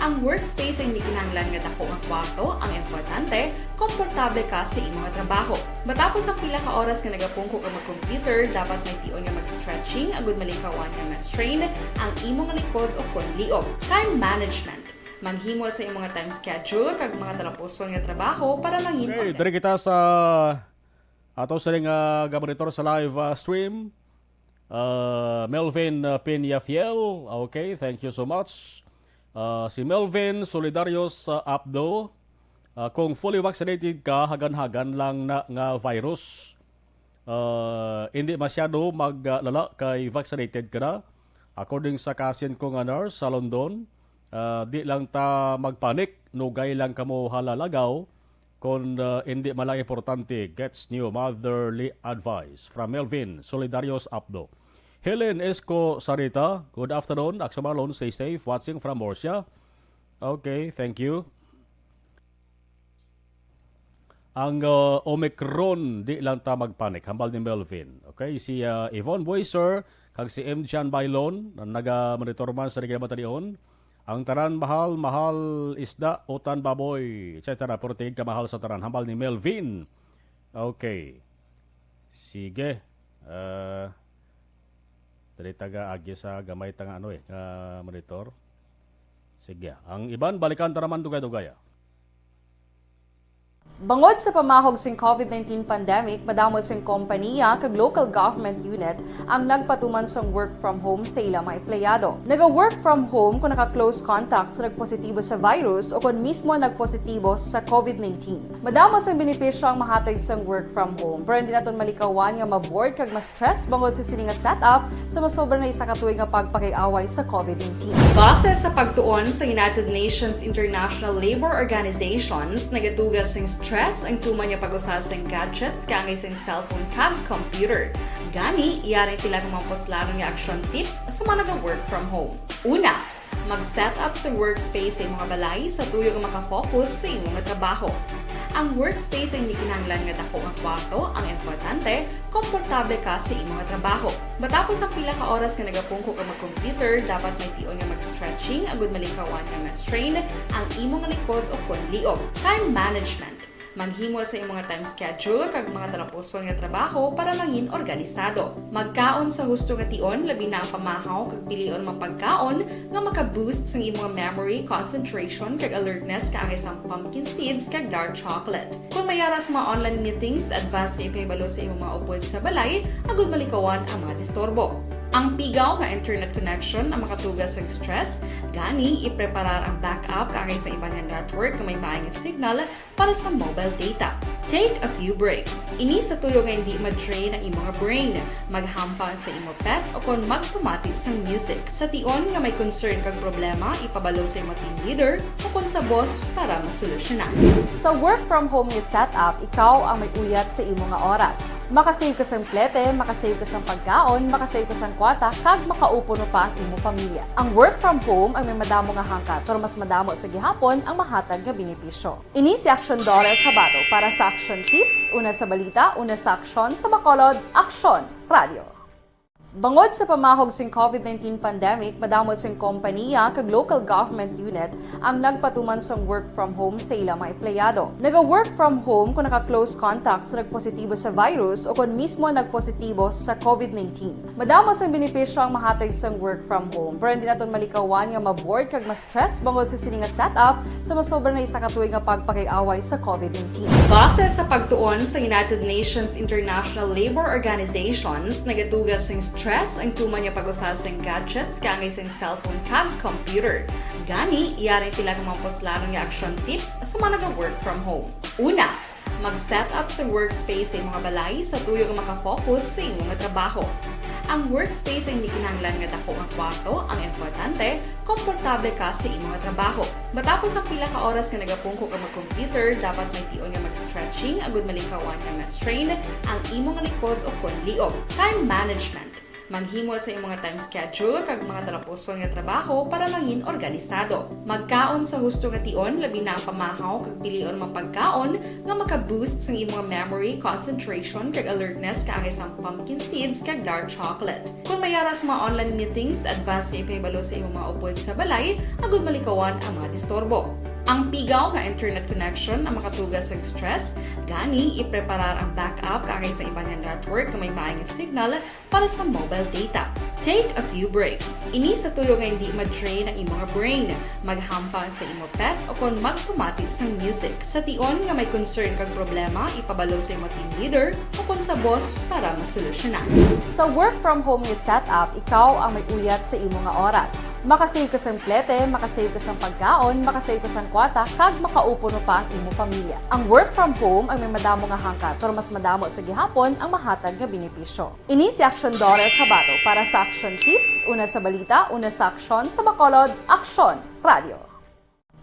Ang workspace ay hindi kinahanglan nga dako nga kwarto, ang importante, komportable ka sa imong trabaho. Matapos ang pila ka oras nga nagapungko ka mag-computer, dapat may tion nga mag-stretching agud malikawan nga ma-strain ang imong likod o kon liog. Time management. Maghimo sa imong time schedule kag mga talapuson nga trabaho para mangin Okay, diri kita sa ato sa nga gamonitor sa live ah, stream. Ah, Melvin ah, Peñafiel. Okay, thank you so much. Ah, si Melvin Solidarios ah, Apdo, ah, kung fully vaccinated ka, hagan-hagan lang na nga virus. Ah, hindi masyado maglala kay vaccinated ka na. According sa kasin ko nga nurse sa London, ah, di lang ta magpanik, nugay lang kamo halalagaw. Kon ah, hindi man lang importante, gets new motherly advice. From Melvin Solidarios Apdo. Helen Esco Sarita, good afternoon. Akso Marlon, stay safe. Watching from Murcia. Okay, thank you. Ang ah, Omicron, di lang ta magpanik, hambal ni Melvin. Okay, si ah, Yvonne Boyser, kag si M. John Bailon, na naga-monitor man sa Rigay Matalion. Ang tanan mahal, mahal isda, utan, baboy, et cetera. Pero tingin ka mahal sa tanan, hambal ni Melvin. Okay. Sige. Ah, dali taga agi sa gamay ta nga ano eh, nga monitor. Sige. Ang iban, balikan ta naman dugay-dugay. Ah. Bangod sa pamahog sing COVID nineteen pandemic, madamo sing kompaniya kag local government unit ang nagpatuman sang work from home sa ila mga empleyado. Naga-work from home kung naka-close contact sa nagpositibo sa virus o kon mismo nagpositibo sa COVID nineteen. Madamo sang benepisyo ang mahatag sang work from home, pero hindi naton malikawan nga ma-bored kag ma-stress bangod sa sini nga setup sa masobra na isa ka tuig nga pagpakig-away sa COVID nineteen. Base sa pagtuon sa United Nations International Labor Organizations, nagatuga sing stress ang tuman nga pag-usa sing gadgets kaangay sing cellphone kag computer. Gani, yari tila nga mga puslanon nga action tips sa mga naga-work from home. Una, mag-set up sa workspace sa imong balay sa tuyo nga makafocus sa imong trabaho. Ang workspace ay hindi kinahanglan nga dako nga kwarto, ang importante, komportable ka sa imong trabaho. Matapos ang pila ka oras nga nagapungko ka mag-computer, dapat may tion nga mag-stretching agud malikawan nga ma-strain ang imong likod o kon liog. Time management. Maghimo sa imong time schedule kag mga talapuson nga trabaho para mangin organisado. Magkaon sa husto nga tion, labi na ang pamahaw kag pilion mga pagkaon nga maka-boost sang imong memory, concentration, kag alertness kaangay sang pumpkin seeds kag dark chocolate. Kung may ara sa mga online meetings, advance nga ipahibalo sa imong mga upod sa balay agud malikawan ang mga disturbo. Ang pigaw nga internet connection ang makatuga sang stress, gani ipreparar ang backup kaangay sa iban nga network nga may maayong signal para sa mobile data. Take a few breaks. Ini sa tuyo nga hindi ma-drain ang imong brain. Maghampang sa imo pet o kon magpamati sang music. Sa tion nga may concern kag problema, ipabalo sa imo team leader o kon sa boss para masolusyonan. Sa work from home nga setup, ikaw ang may uyat sa imo nga oras. Makasave ka sang plete, makasave ka sang pagkaon, makasave ka sang kwarta, kag makaupo no pa ang imo pamilya. Ang work from home ang may madamo nga hangkat, pero mas madamo sa gihapon ang mahatag nga benepisyo. Ini si Aksyon Dollar Kabato para sa Aksyon Tips, una sa balita, una sa aksyon, sa Bacolod, Aksyon Radio. Bangod sa pamahog sing COVID nineteen pandemic, madamo sing kompaniya kag local government unit ang nagpatuman sang work from home sa ila mga empleyado. Naga-work from home kung naka-close contact sa nagpositibo sa virus o kon mismo nagpositibo sa COVID nineteen. Madamo sang benepisyo ang mahatag sang work from home, pero hindi naton malikawan nga ma-bored kag ma-stress bangod sa sini nga setup sa masobra na isa ka tuig nga pagpakig-away sa COVID nineteen. Base sa pagtuon sa United Nations International Labor Organizations, nagatuga sing stress ang tuman nga pag-usar sing gadgets kaangay sing cellphone kag computer. Gani, yari ang pila ka mga puslanon nga action tips sa mga naga-work from home. Una, mag-set up sa workspace sa imong balay sa tuyo nga makafocus sa imong trabaho. Ang workspace ay hindi kinahanglan nga dako nga kwarto, ang importante, komportable ka sa imong trabaho. Matapos ang pila ka oras nga nagapungko ka mag-computer, dapat may tion nga mag-stretching agud malikawan nga ma-strain ang imong likod o kon liog. Time management. Maghimo sa imong time schedule kag mga talapuson nga trabaho para mangin organisado. Magkaon sa husto nga tion, labi na ang pamahaw kag pilion mga pagkaon nga maka-boost sang imong memory, concentration, kag alertness kaangay sang pumpkin seeds kag dark chocolate. Kung may ara sa mga online meetings, advance nga ipahibalo sa imong mga upod sa balay agud malikawan ang mga disturbo. Ang pigaw nga internet connection ang makatuga sa stress, gani ipreparar ang backup kaangay sa iban nga network nga may maayong signal para sa mobile data. Take a few breaks. Ini sa tuyo nga hindi ma-drain ang imong brain. Maghampang sa imo pet o kon magpamati sang music. Sa tion nga may concern kag problema, ipabalo sa imo team leader o kon sa boss para masolusyonan. Sa work from home nga setup, ikaw ang may uyat sa imo nga oras. Makasave ka sang plete, makasave ka sang pagkaon, makasave ka sang kwarta, kag makaupo pa ang imo pamilya. Ang work from home ang may madamo nga hangkat, pero mas madamo sa gihapon ang mahatag nga benepisyo. Ini si Action Dorel Cabato para sa Action Tips, una sa balita, una sa aksyon, sa Bacolod, Aksyon Radio.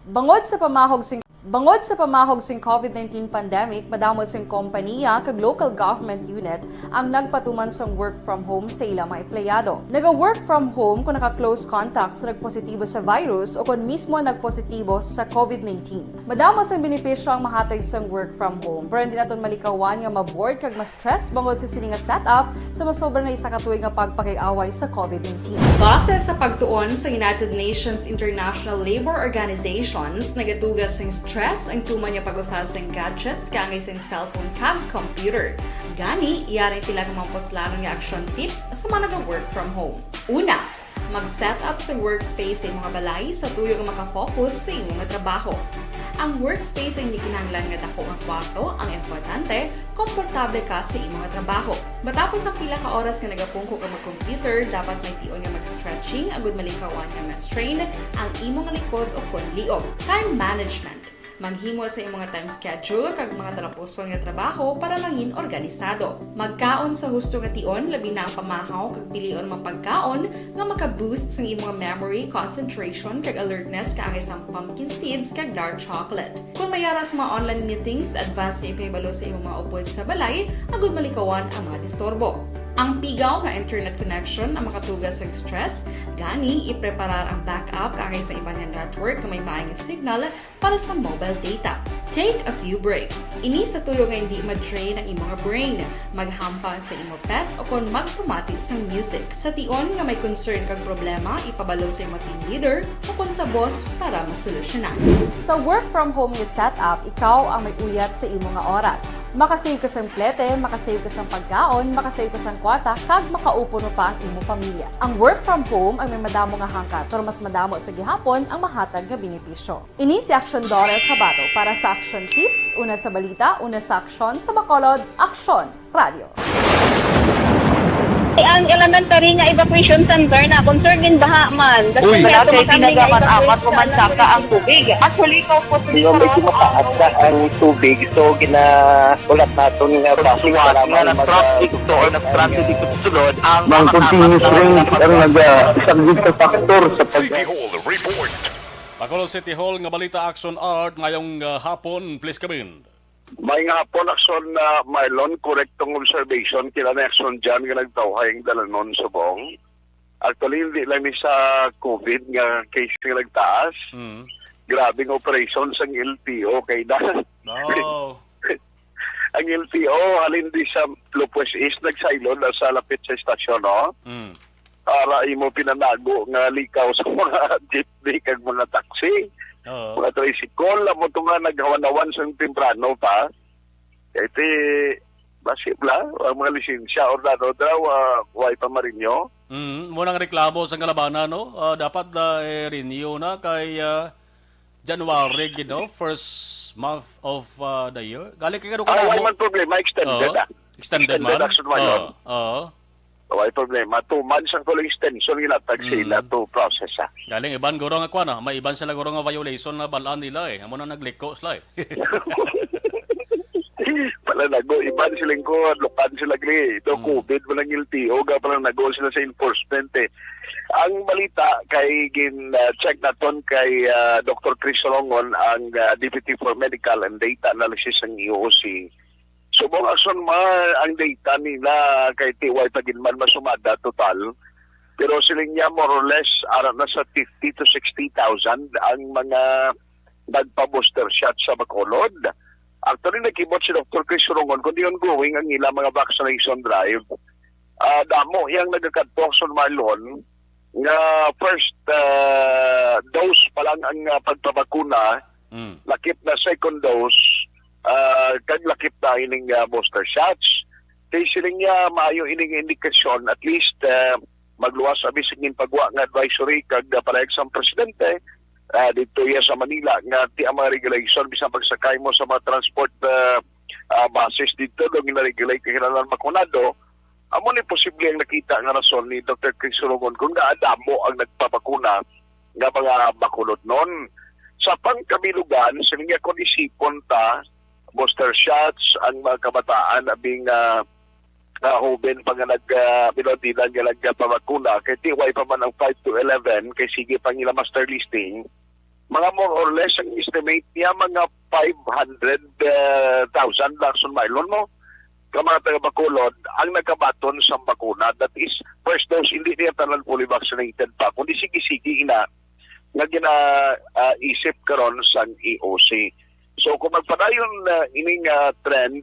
Bangod sa pamahog sing, bangod sa pamahog sing COVID nineteen pandemic, madamo sing kompanya kag local government unit ang nagpatuman sang work from home sa ilang mga empleyado. Naga-work from home kung naka-close contact sa nagpositibo sa virus o kung mismo nagpositibo sa COVID nineteen. Madamo sang benepisyo ang mahatag sang work from home, pero hindi naton malikawan nga ma-bored kag ma-stress bangod sa sini nga setup sa masobra na isa ka tuig nga pagpakig-away sa COVID nineteen. Base sa pagtuon sa United Nations International Labour Organizations, nagatuga sing stress ang tuman nga pag-usar sing gadgets kaangay sing cellphone kag computer. Gani, yari ang pila ka mga puslanon nga action tips sa mga naga-work from home. Una, mag-set up sa workspace sa imong balay sa tuyo nga makafocus sa imong trabaho. Ang workspace ay hindi kinahanglan nga dako nga kwarto, ang importante, komportable ka sa imong trabaho. Matapos ang pila ka oras nga nagapungko ka mag-computer, dapat may tion nga mag-stretching agud malikawan nga ma-strain ang imong likod o kon liog. Time management. Maghimo sa imong time schedule kag mga talapuson nga trabaho para mangin organisado. Magkaon sa husto nga tion, labi na ang pamahaw kag pilion mga pagkaon nga maka-boost sang imong memory, concentration, kag alertness kaangay sang pumpkin seeds kag dark chocolate. Kung may ara sa mga online meetings, advance nga ipahibalo sa imong mga upod sa balay agud malikawan ang mga disturbo. Ang pigaw nga internet connection ang makatuga sa stress, gani ipreparar ang backup kaangay sa iban nga network nga may maayong signal para sa mobile data. Take a few breaks. Ini sa tuyo nga hindi ma-drain ang imong brain. Maghampang sa imo pet o kon magpamati sang music. Sa tion nga may concern kag problema, ipabalo sa imo team leader o kon sa boss para masolusyonan. Sa work from home nga setup, ikaw ang may uyat sa imo nga oras. Makasave ka sang plete, makasave ka sang pagkaon, makasave ka sang kwarta, kag makaupo pa ang imo pamilya. Ang work from home ang may madamo nga hangkat, pero mas madamo sa gihapon ang mahatag nga benepisyo. Ini si Action Dorel Cabato para sa Action Tips, una sa balita, una sa aksyon, sa Bacolod, Aksyon Radio. Ang elementary nga evacuation center na concern din baha man. Uy. Wala kay tinaga man apat o man saka ang tubig. Actually, ikaw po, di ba, may tumataas na ang tubig, so ginaulat naton nga basi para nga mag- nag-traffic to or nag-traffic dito sa sulod ang mga continuous rain ang naga-, saglit sa factor sa pag- City Hall Report. Bacolod City Hall nga balita, Action Art, ngayong, ah, hapon, please come in. May nga hapon, Action, na Marlon, korektong observation, kila na Action dyan nga nagtawhay ang dalanon subong. Actually, hindi lang ni sa COVID nga case nga nagtaas. Mm. Grabe nga operation sang L T O kay na. Oh. Ang L T O, halin di sa Lopez East, nagsaylo na sa lapit sa estasyon, no? Mm. Para imo pinanago nga likaw sa mga jeepney kag mga taxi, Oo. mga tricycle, amo to nga naghawan-hawan sa temprano pa. Kay ti, basi bla, ang mga lisensya or ano daw, ah, way pa marinyo. Mm, mo nang reklamo sa kalabanan, no? Ah, dapat, ah, eh, renew na kay, ah, January, you know, first month of, ah, the year. Gali kay kano Ah, way ka man problema, extended, Oo. ah. Extended Extended man? action man yun. Oo, oo. Way problema. Two months ang tuloy extension ginatag sa ila Mm. to process, ha. Galing iban guro nga kuan, ah. May iban sila guro nga violation na balaan nila eh. Amo na nagliko sila eh. Palanago, iban siling ko, lukan sila gli. Do Mm. covid mo lang L T O, ga palanago sila sa enforcement eh. Ang balita kay gin uh, check naton kay uh, Doctor Chris Rongon ang uh, Deputy for Medical and Data Analysis ng E O C. Subong ason ma ang data nila kay T Y pa gid man masumada total. Pero siling niya more or less ara na sa fifty to sixty thousand ang mga nagpa-booster shot sa Bacolod. Actually, nakibot si Doctor Chris Rongon kundi ongoing ang ila mga vaccination drive. Ah, damo yang nagakadto sa Marlon nga first ah, dose pa lang ang ah, pagpabakuna, Mm. lakip na second dose, ah, kag lakip na ining ah, booster shots. Kay siling niya, maayo ining indikasyon, at least ah, magluwas abi sa ginpagwa nga advisory kag ah, palayag sang presidente ah, dito iya sa Manila nga ti ang mga regulation bisan pagsakay mo sa mga transport ah, ah, buses dito do ginaregulate nga kinahanglan makunado. Amo ni posible ang nakita nga rason ni Doctor Chris Rongon kung naadamo ang nagpabakuna nga mga bakulodnon. Sa pangkabilugan, siling niya kung isipon ta, booster shots, ang mga kabataan, abing ah, ah, hoben pa nga nag uh, binodilan nga nagpabakuna, kay T Y pa man ang five to eleven, kay sige pa nila master listing, mga more or less ang estimate niya mga five hundred thousand lang sun mailon mo ka mga taga Bacolod ang nakabaton sa bakuna. That is, first dose, hindi niya tanan fully vaccinated pa, kundi sige-sige ina nga gina-isip karon sang E O C. So kung magpadayon uh, ining uh, trend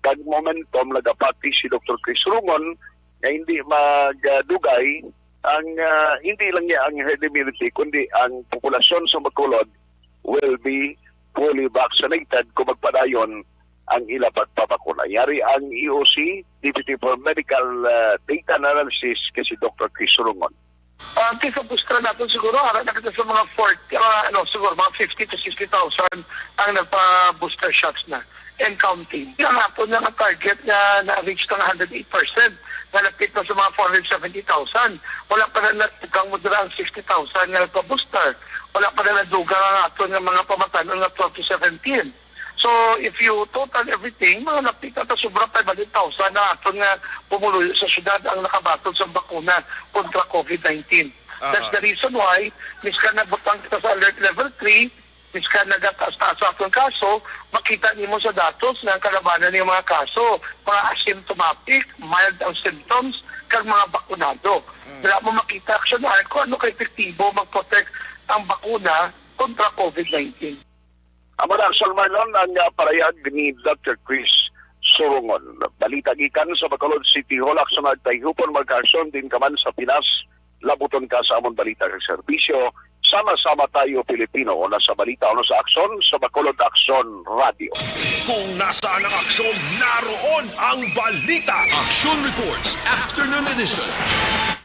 kag momentum, nagapati si Doctor Chris Rongon nga hindi magdugay ang uh, hindi lang niya ang herd immunity kundi ang populasyon sa Bacolod will be fully vaccinated kung magpadayon ang ila pagpabakuna. Yari ang E O C, Deputy for Medical uh, Data Analysis, kay si Doctor Chris Rongon. Ang kisa bustra natin siguro, harap na kita sa mga forty, uh, ano, siguro mga fifty to sixty thousand ang nagpa-booster shots na and counting. Ang ato na nga target nga na-reach ng one hundred eight percent, nga lapit na sa mga four hundred seventy thousand. Wala pa na natukang mo dira ang sixty thousand nga nagpa-booster. Wala pa na nadugang ang ato nga mga pamatanon nga twelve to seventeen. So, if you total everything, mga lapit na ta sobra five hundred thousand na aton nga pumuluyo sa syudad ang nakabaton sa bakuna kontra COVID nineteen. That's the reason why, miskan nagbutang kita sa alert level three, miskan nagataas-taas sa atong kaso, makita nimo sa datos nga ang kalabanan ning mga kaso, mga asymptomatic, mild ang symptoms, kag mga bakunado. Wala mo makita, actually, kung ano ka epektibo mag-protect ang bakuna kontra COVID nineteen. Amo na, Sir Marlon, ang uh, parayag ni Doctor Chris Surungon. Balita gikan sa Bacolod City Hall, aksyon nagtayhupon, magkaaksyon din ka man sa Pinas. Labuton ka sa amon balita kag serbisyo. Sama-sama tayo, Pilipino, una sa balita, una sa aksyon, sa Bacolod Aksyon Radio. Kung nasaan ang aksyon, naroon ang balita. Action Reports, Afternoon Edition.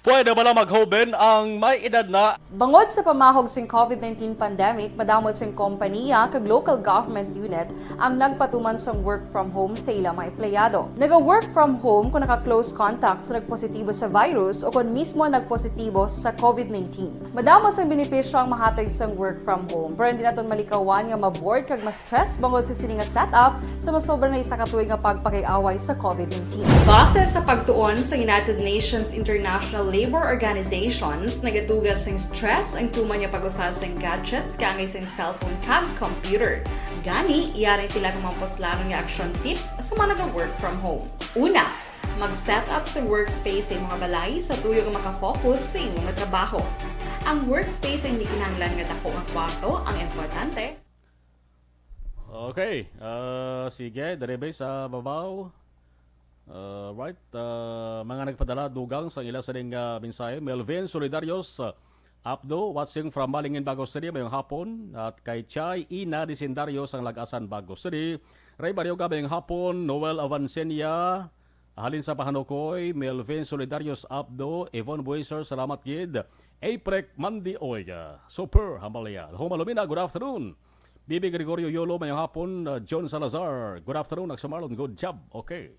Pwede bala maghoben ang may edad na? Bangod sa pamahog sing COVID nineteen pandemic, madamo sing kompaniya kag local government unit ang nagpatuman sang work from home sa ila mga empleyado. Naga-work from home kung naka-close contact sa nagpositibo sa virus o kung mismo nagpositibo sa COVID nineteen. Madamo sang benepisyo ang mahatag sang work from home, pero hindi naton malikawan nga ma-bored kag ma-stress bangod sa sini nga setup sa masobra na isa ka tuig nga pagpakig-away sa COVID nineteen. Base sa pagtuon sa United Nations International Labor Organizations, nagaduga sing stress ang tuman nga pag-usa sing gadgets kaangay sing cellphone kag computer. Gani, yari ang pila ka mga puslanon nga action tips sa mga naga-work from home. Una, mag-set up sa workspace sa imong balay sa tuyo nga makafocus sa imong trabaho. Ang workspace ay hindi kinahanglan nga dako nga kwarto ang importante. Okay. Ah, sige, diri ba sa babaw? Ah, right. Ah, mga nagpadala dugang sa ila sa ning ah, mensahe. Melvin Solidarios, ah, Apdo, watching from Malingin, Bago City, mayong hapon. At kay Chay Ina Disendario sang Lagasan, Bago City. Ray Barioga, mayong hapon. Noel Avancenia, halin sa Pahanukoy, Melvin Solidarios Apdo, Yvonne Buiser, salamat gid. Aprek Mandioy, ah, super, hambalya. Homa Lumina, good afternoon. Bibi Gregorio Yolo, mayong hapon. Uh, John Salazar, good afternoon. Aksyon Marlon, good job. Okay.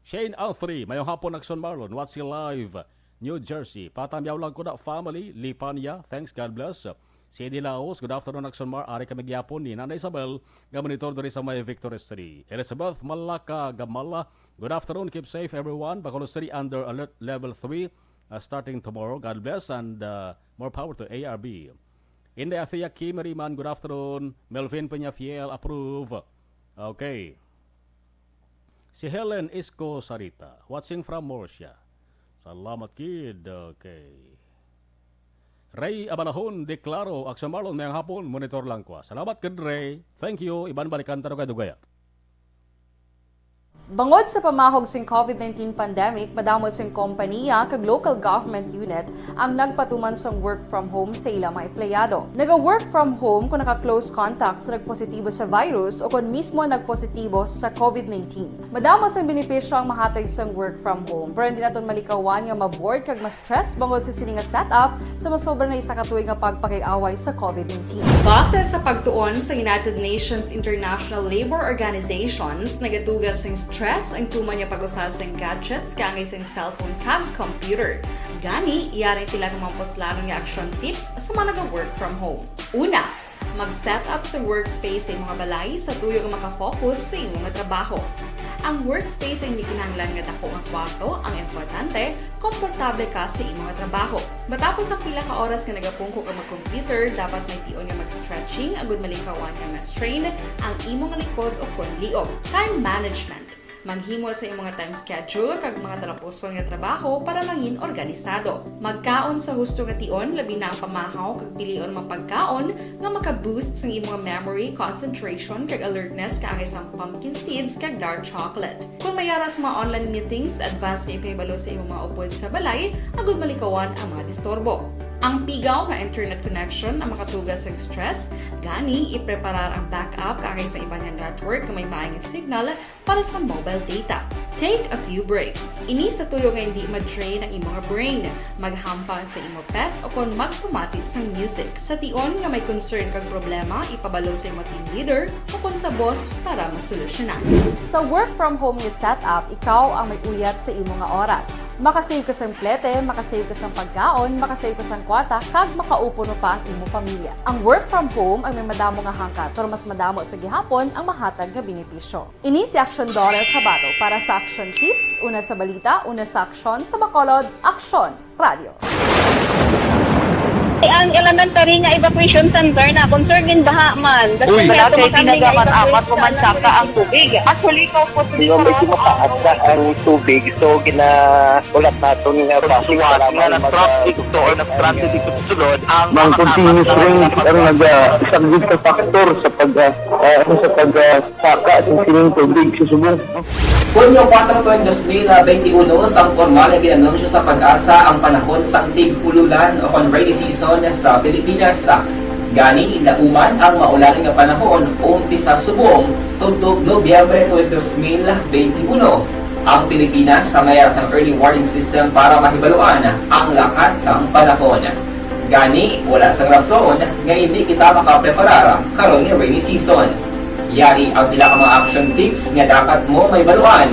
Shane Alfrey, mayong hapon, Action Marlon. Watching live, New Jersey. Patamyaw lang ko na, family, Lipanya. Thanks, God bless. Si Eddie Laos, good afternoon, Action Mar. Ari kami gyapon ni Nanay Isabel, nga monitor diri sa may Victory City. Elizabeth Malaka Gamala, good afternoon, keep safe, everyone. Bacolod City under alert level three, uh, starting tomorrow. God bless and, uh, more power to A R B. Inday Athea Kimeriman, good afternoon. Melvin Peñafiel, approve. Okay. Si Helen Isko Sarita, watching from Murcia. Salamat, kid. Okay. Ray Abalahon, deklaro, Action Marlon, mayang hapon, monitor lang ko. Salamat, kid Ray. Thank you. Iban balikan ta kay Dugaya. Bangod sa pamahog sing COVID nineteen pandemic, madamo sing kompaniya kag local government unit ang nagpatuman sang work from home sa ila mga empleyado. Naga-work from home kung naka-close contact sa nagpositibo sa virus o kon mismo nagpositibo sa COVID nineteen. Madamo sang benepisyo ang mahatag sang work from home, pero hindi naton malikawan nga ma-bored kag ma-stress bangod sa sini nga setup sa masobra na isa ka tuig nga pagpakig-away sa COVID nineteen. Base sa pagtuon sa United Nations International Labor Organizations, nagatuga sing stress ang tuman nga pag-usa sing gadgets kaangay sing cellphone kag computer. Gani, yari sila nga mga puslanon nga action tips sa mga naga-work from home. Una, mag-set up sa workspace sa imong balay sa tuyo nga makafocus sa imong trabaho. Ang workspace hindi kinahanglan nga dako nga kwarto ang importante, komportable ka sa imong trabaho. Matapos ang pila ka oras nga nagapungko ka mag-computer, dapat may tion nga mag-stretching agud malikawan nga ma-strain ang imong likod o kon liog. Time management. Maghimo sa imong time schedule kag mga talapuson nga trabaho para mangin organisado. Magkaon sa husto nga tion, labi na ang pamahaw kag pilion mga pagkaon nga maka-boost sang imong memory, concentration, kag alertness kaangay sang pumpkin seeds kag dark chocolate. Kung may ara sa mga online meetings, advance nga ipahibalo sa imong mga upod sa balay agud malikawan ang mga disturbo. Ang pigaw nga internet connection ang makatuga sang stress, gani ipreparar ang backup kaangay sa iban nga network nga may maayong signal para sa mobile data. Take a few breaks. Ini sa tuyo nga hindi ma-drain ang imong brain. Maghampang sa imong pet o kon magpamati sang music. Sa tion nga may concern kag problema, ipabalo sa imong team leader o kon sa boss para masolusyonan. Sa work from home nga setup, ikaw ang may uyat sa imo nga oras. Makasave ka sang plete, makasave ka sang pagkaon, makasave ka sang kwarta, kag makaupod pa ang imong pamilya. Ang work from home ang may madamo nga hangkat, pero mas madamo sa gihapon ang mahatag nga benepisyo. Ini si Action Daughter Tabato para sa Action Tips, una sa balita, una sa aksyon, sa Bacolod, Action Radio. Ang elementary nga evacuation center na concern din baha man. Uy. Wala kay tinaga man apat ko man saka ang tubig. Actually, ko po. Di ba, medyo mataas na ang tubig, so ginaulat naton nga basi nga nag-traffic to or nag-transit dito sa sulod ang mga continuous rain ang nag-, ah, saglit sa factor sa pag, ah, ah, sa pag, ah, saka sa sining tubig sa subong. Hunyo kuwatro, dos mil benti uno, sang pormal nga gin-anunsyo sa PAGASA ang panahon sang tig-ululan o kon rainy season sa Pilipinas. Gani, lauman ang maulan nga panahon, umpisa subong tubtob Nobyembre twenty, dos mil benti uno. Ang Pilipinas sa mayara sang early warning system para mahibaluan ang lakat sang panahon. Gani, wala sang rason nga hindi kita makapreparar karon nga rainy season. Yari ang pila ka mga action tips nga dapat mo mahibaluan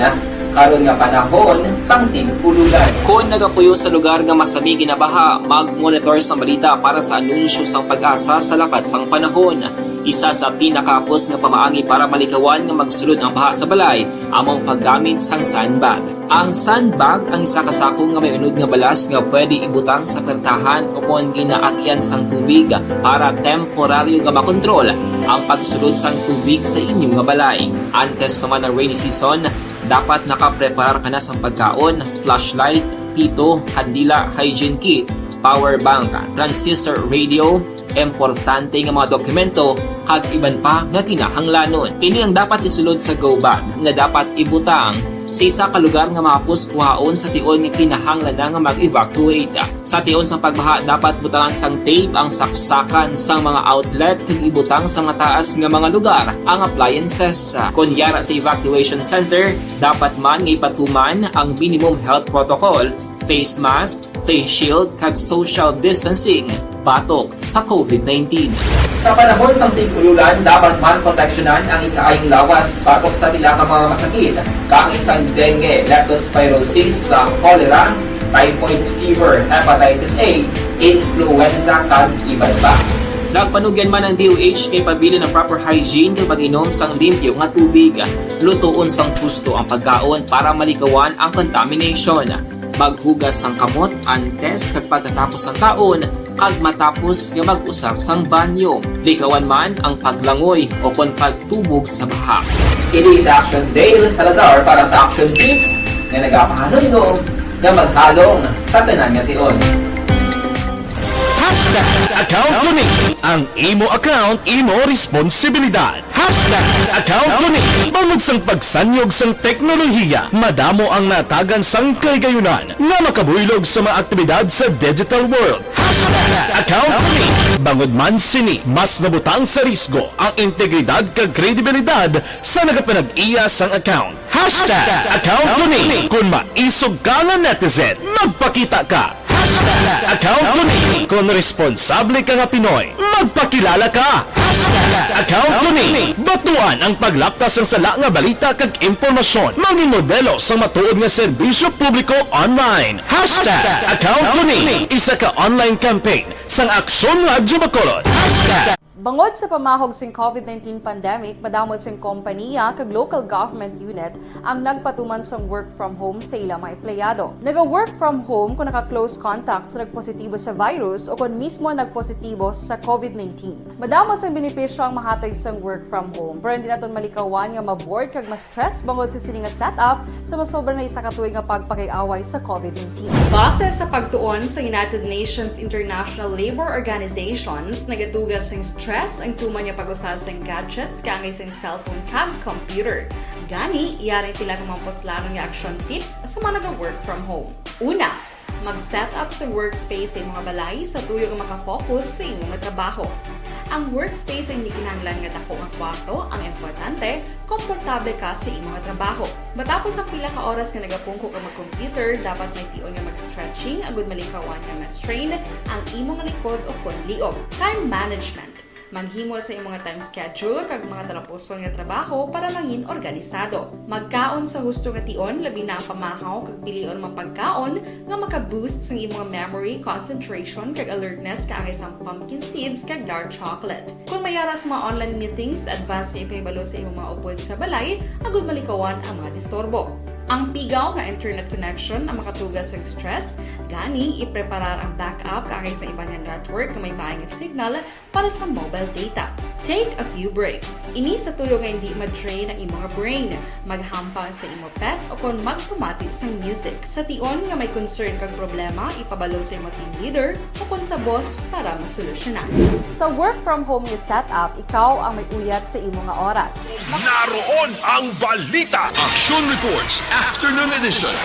karon nga panahon sang tig-ululan. Kon nagapuyo sa lugar nga masami ginabaha, mag-monitor sa balita para sa anunsyo sang PAGASA sa lakat sang panahon. Isa sa pinakahapos nga pamaagi para malikawan nga magsulod ang baha sa balay amo ang paggamit sang sandbag. Ang sandbag ang isa ka sako nga may unod nga balas nga pwede ibutang sa pertahan o kon ginaagian sang tubig para temporaryo nga makontrol ang pagsulod sang tubig sa inyo nga balay. Antes pa man ang rainy season, dapat nakapreparar ka na sang pagkaon, flashlight, pito, kandila, hygiene kit, power bank, transistor radio, importante nga mga dokumento, kag iban pa nga kinahanglanon. Ini ang dapat isulod sa go bag nga dapat ibutang sa isa ka lugar nga mahapos kuhaon sa tion nga kinahanglan na nga mag-evacuate. Sa tion sa pagbaha, dapat butangan sang tape ang saksakan sang mga outlet kag ibutang sa mataas nga mga lugar ang appliances. Kon yara sa evacuation center, dapat man nga ipatuman ang minimum health protocol, face mask, face shield, kag social distancing. batok sa COVID nineteen. Sa panahon sang tig-ululan, dapat man proteksyonan ang ikaayong lawas batok sa pila ka mga masakit, kaangay sang dengue, leptospirosis, sa cholera, typhoid fever, hepatitis A, influenza, kag iban pa. Nagpanugyan man ang D O H nga ipabilin ang proper hygiene kag pag-inom sang limpyo nga tubig. Lutoon sang husto ang pagkaon para malikawan ang contamination. Maghugas sang kamot antes kag pagkatapos sang kaon, kag matapos nga mag-usar sang banyo. Likawan man ang paglangoy o kon pagtubog sa baha. Kini si Action Dale Salazar para sa Action Tips nga nagapahanumdom nga maghalong sa tanan nga tion. Hashtag account ko ni. Ang imo account, imo responsibilidad. Hashtag account ko ni. Bangod sang pagsanyog sang teknolohiya, madamo ang natagan sang kahigayunan nga makabuylog sa mga aktibidad sa digital world. Hashtag account ko ni. Bangod man sini, mas nabutang sa risgo ang integridad kag kredibilidad sa nagapanag-iya sang account. Hashtag account ko ni. Kon maisog ka nga netizen, magpakita ka. Hashtag account ko ni. Kon responsable ka nga Pinoy, magpakilala ka. Hashtag account ko ni. Batuan ang paglapta sang sala nga balita kag impormasyon. Mangin modelo sang matuod nga serbisyo publiko online. Hashtag account ko ni. Isa ka online campaign sang Aksyon Radyo Bacolod. Hashtag Bangod sa pamahog sing COVID nineteen pandemic, madamo sing kompaniya kag local government unit ang nagpatuman sang work from home sa ila mga empleyado. Naga-work from home kon naka-close contact sa nagpositibo sa virus o kon mismo nagpositibo sa COVID nineteen. Madamo sang benepisyo ang mahatag sang work from home, pero hindi naton malikawan nga ma-bored kag ma-stress bangod sa sini nga setup sa masobra na isa ka tuig nga pagpakig-away sa COVID nineteen. Base sa pagtuon sa United Nations International Labor Organizations, nagatuga sing stress ang tuman nga pag-usar sing gadgets kaangay sing cellphone kag computer. Gani, yari ang pila ka mga puslanon nga action tips sa mga naga-work from home. Una, mag-set up sa workspace sa imong balay sa tuyo nga makafocus sa imong trabaho. Ang workspace ay hindi kinahanglan nga dako nga kwarto, ang importante, komportable ka sa imong trabaho. Matapos ang pila ka oras nga nagapungko ka mag-computer, dapat may tion nga mag-stretching agud malikawan nga ma-strain ang imong likod o kon liog. Time management. Maghimo sa imong time schedule kag mga talapuson nga trabaho para mangin organisado. Magkaon sa husto nga tion, labi na ang pamahaw kag pilion mga pagkaon nga maka-boost sang imong memory, concentration, kag alertness kaangay sang pumpkin seeds kag dark chocolate. Kon may ara sa mga online meetings, advance nga ipahibalo sa imong mga upod sa balay agud malikawan ang mga disturbo. Ang pigaw nga internet connection ang makatuga sang stress, gani ipreparar ang backup kaangay sa iban nga network nga may maay nga signal para sa mobile data. Take a few breaks. Ini sa tuyo nga hindi ma-drain ang imo nga brain. Maghampang sa imo pet o kon magpamati sang music. Sa tion nga may concern kag problema, ipabalo sa imo team leader o kon sa boss para masolusyonan. Sa work from home nga setup, ikaw ang may uyat sa imo nga oras. Naroon ang balita. Action Reports, Afternoon Edition.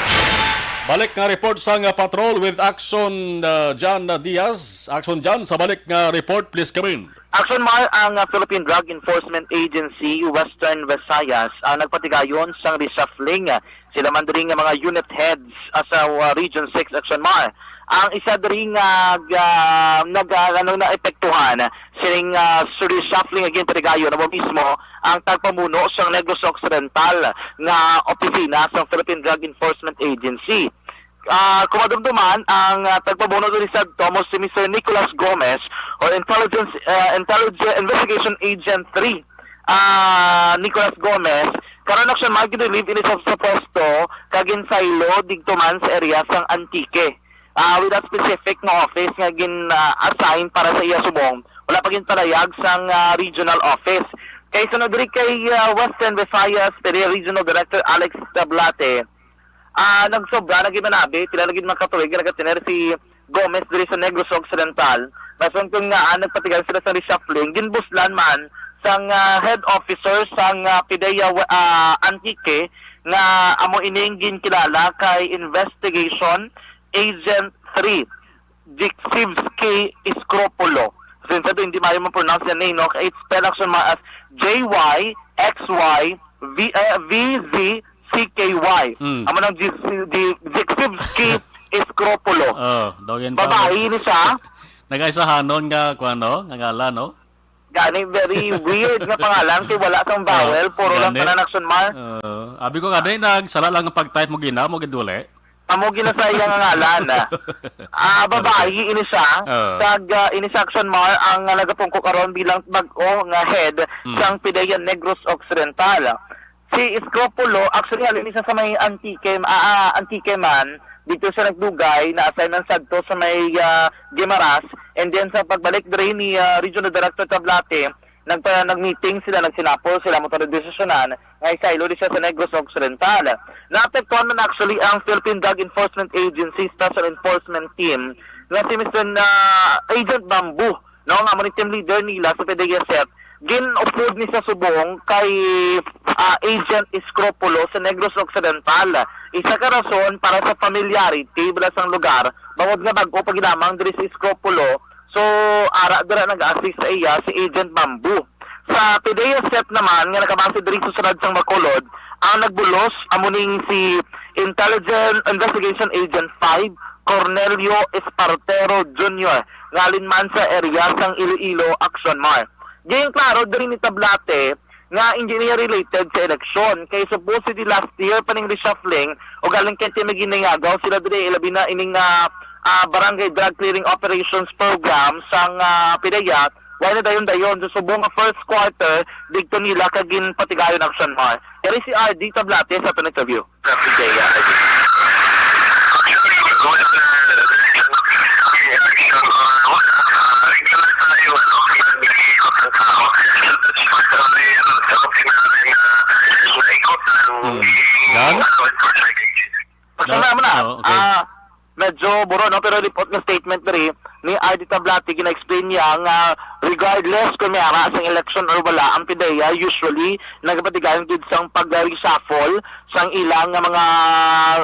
Balik nga report sang Patrol with Action uh, John Diaz. Action John, sa balik nga report, please come in. Action Mar, ang uh, Philippine Drug Enforcement Agency Western Visayas ang nagpatigayon sang reshuffling. Sila man diri nga mga unit heads uh, sa uh, Region six, Action Mar. Ang isa diri nga uh, nag uh, ano na epektuhan sining uh, reshuffling again, patigayon amo mismo ang tagpamuno sang Negros Occidental nga opisina sang Philippine Drug Enforcement Agency. Ah, kung madumduman, ang ah, tagpamuno diri sa Tomos si Mister Nicolas Gomez or Intelligence ah, Intelligence Investigation Agent three, ah, Nicolas Gomez, karon, Action Mar, gin-relieve ini sa, sa pwesto kag ginsaylo didto man sa area sang Antique. Ah, with a specific nga office nga gin-assign para sa iya subong, wala pa ginpalayag sang ah, regional office. Kay sunod diri kay ah, Western Visayas, diri Regional Director Alex Tablate, ah, nagsobra na gid manabi, pila na gid mga katuig nga nagatener si Gomez diri sa Negros Occidental. Rason kon ngaa nagpatigayon sila sa reshuffling, ginbuslan man sang ah, head officer sang ah, PDEA ah, Antique nga amo ining ginkilala kay Investigation Agent three, Jixivsky Scropulo. Since ato hindi maayo ma-pronounce yan eh, no? It's spelled, Action Mar, as J Y X Y V, eh, V Z C K Y. Mm. Amo nang G, G, Jixivsky Scropulo. Oh, dogin pa. Babae ni siya. Nagaisahanon nga, kuwan, no? Nga ngalan, no? Gani, very weird nga pangalan kay wala sang vowel, Oh, puro lang gani. Tanan Action Mar. Oh, abi ko gani, nagsala lang ang pag-type mo, gina mo gid uli. Amo ginasaya nga ngalan. Ah, babayi ini siya. Oh. Kag, ah, ini si Action Mar ang, ah, nagapungko karon bilang bag-o nga head Mm. sang PDEA Negros Occidental. Si Escropulo, actually, halin siya sa may Antique, ah, ah, Antique man. Dito siya nagdugay, na-assign man sadto sa may, ah, Guimaras. And then sa pagbalik diri ni, ah, Regional Director Tablate, nagpa-, nag-meeting sila, nagsinapol sila, mo to desisyonan nga isaylo di siya sa Negros Occidental. Naapektuhan man actually ang Philippine Drug Enforcement Agency Special Enforcement Team nga si Mister na Agent Bamboo, no, nga amo ni team leader nila sa PDEA SEP, gin-upod ni sa subong kay, ah, Agent Escropulo sa Negros Occidental. Isa ka rason para sa familiarity bala sang lugar, bangod nga bag-o pa gid lamang diri si Escropulo. So, ara dira nag-assist sa iya si Agent Bamboo. Sa PDEA SEP naman, nga nakabase diri sa siyudad sang Bacolod, ang nagbulos amo ning si Intelligence Investigation Agent five, Cornelio Espartero Junior, nga halin man sa area sang Iloilo, Action Mar. Gin klaro diri ni Tablate nga hindi niya related sa eleksyon, kay supposedly last year pa ning reshuffling, o galing kay may ginangagaw sila diri, labi na ining, ah, ah, Barangay Drug Clearing Operations Program sang, ah, PDEA, wala na dayon-dayon. So, subong nga first quarter, didto nila kag ginpatigayon, Action Mar. Kari si R D Tablate sa aton interview. Sa PDEA, R D. Actually, wala na, wala na, wala na, wala na, regular tayo, ano, kaya may ikot ang tao. Sa pinanay na naikot ang Hmm. Dan? Ano, Pasensya na, Oh, okay. Ah, medyo buro, no? Pero report nga statement diri ni R D Tablati, gina-explain niya nga regardless kung may ara sang election or wala, ang PDEA usually nagapatigayon gid sang pag-reshuffle sang ilang nga mga,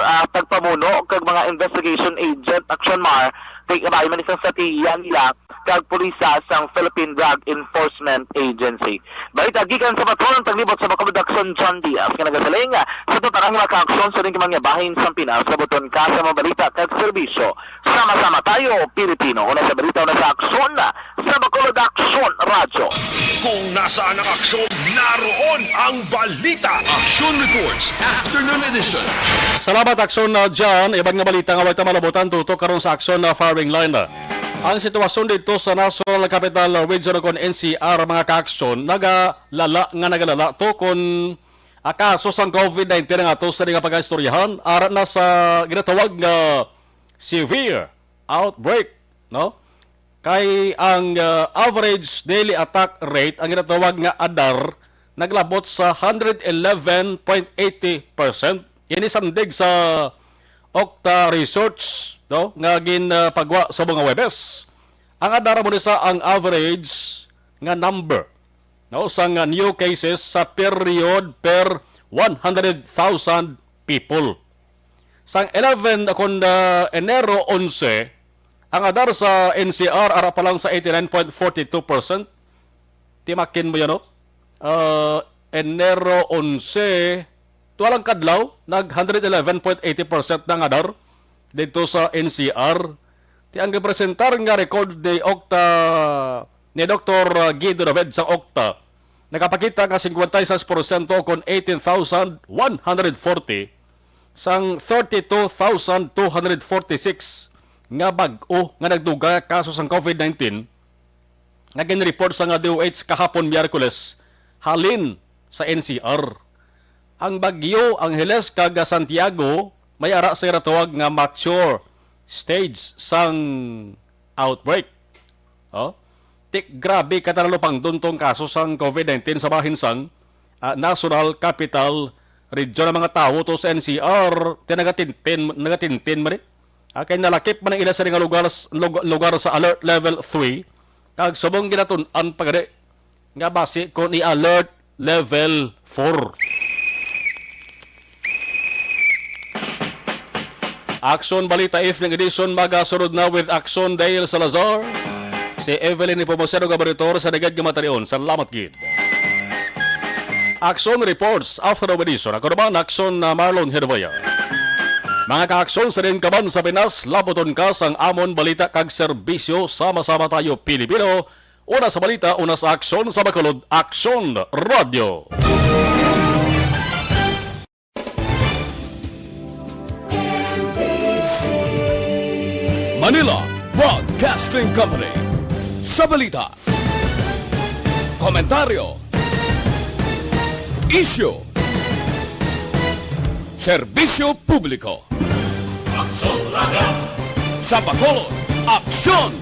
ah, tagpamuno kag mga investigation agent, Action Mar, kay kabay man isang strategiya nila kag pulisa sang Philippine Drug Enforcement Agency. Balita gikan sa Patrol ng Taglibot sa Bacolod, Action John Diaz, nga nagasiling, sa total nga mga kaaksyon sa ring mga bahin sang Pinas, sabuton ka sa mga balita kag serbisyo. Sama-sama tayo, Pilipino. Una sa balita, una sa aksyon, sa Bacolod Action Radyo. Kung nasaan ang aksyon, naroon ang balita. Action Reports, Afternoon Edition. Salamat, Aksyon, uh, John. Iban nga balita nga way ta malabutan, tutok karon sa Aksyon na firing line. Ang sitwasyon dito sa National Capital Region o kon N C R, mga kaaksyon, nagalala nga nagalala to kon, ah, kaso sang COVID nineteen nga ato sa nga pagaistoryahan, ara na sa ginatawag nga severe outbreak, no? Kay ang, ah, average daily attack rate, ang ginatawag nga adar, naglabot sa hundred eleven point eighty percent. Ini sandig sa Okta Research, no, nga ginpagwa sa mga Huwebes. Ang adar amo ni sa ang average nga number, no, sang, ah, new cases sa period per one hundred thousand people. Sang eleven, kon, ah, Enero onse, ang adar sa N C R ara pa lang sa eighty-nine point forty-two percent. Timakin mo yan, no? Ah, Enero onse, tuwa lang kadlaw, nag hundred eleven point eighty percent na ang adar dito sa N C R. Ti ang gipresentar nga record ni Okta, ni Doktor Guido David sa Okta, nakapakita nga fifty-six percent kon eighteen thousand one hundred forty sang thirty-two thousand two hundred forty-six nga bag-o nga nagdugay kaso sang COVID nineteen nga ginreport sa nga D O H kahapon, Miyerkules, halin sa N C R. Ang Bagyo Angeles kag Santiago may ara sa ginatawag nga mature stage sang outbreak. Oh? Ti grabe ka talupangdon tong kaso sang COVID nineteen sa bahin sang, ah, National Capital Region. Ang mga tawo to sa N C R, ti nagatintin, nagatintin man eh. Ah, kay nalakip man ang ila sa nga lugar, lug-, lugar sa Alert Level three, kag subong ginatun-an pa gani nga basi kon i-alert level four. Aksyon Balita Evening Edition, magasunod na with Aksyon Dale Salazar. Si Evelyn Nepomuceno, Gabaritor sa Nagad nga Matarion. Salamat gid. Aksyon Reports, Afternoon Edition. Ako naman, Aksyon, uh, Marlon Hervea. Mga kaaksyon sa diin ka man sa Pinas, labuton ka sang amon balita kag serbisyo. Sama-sama tayo, Pilipino. Una sa balita, una sa aksyon sa Bacolod, Aksyon Radio. Manila Broadcasting Company. Sa balita, komentaryo, isyu, serbisyo publiko. Aksyon Radio. Sa Bacolod, Aksyon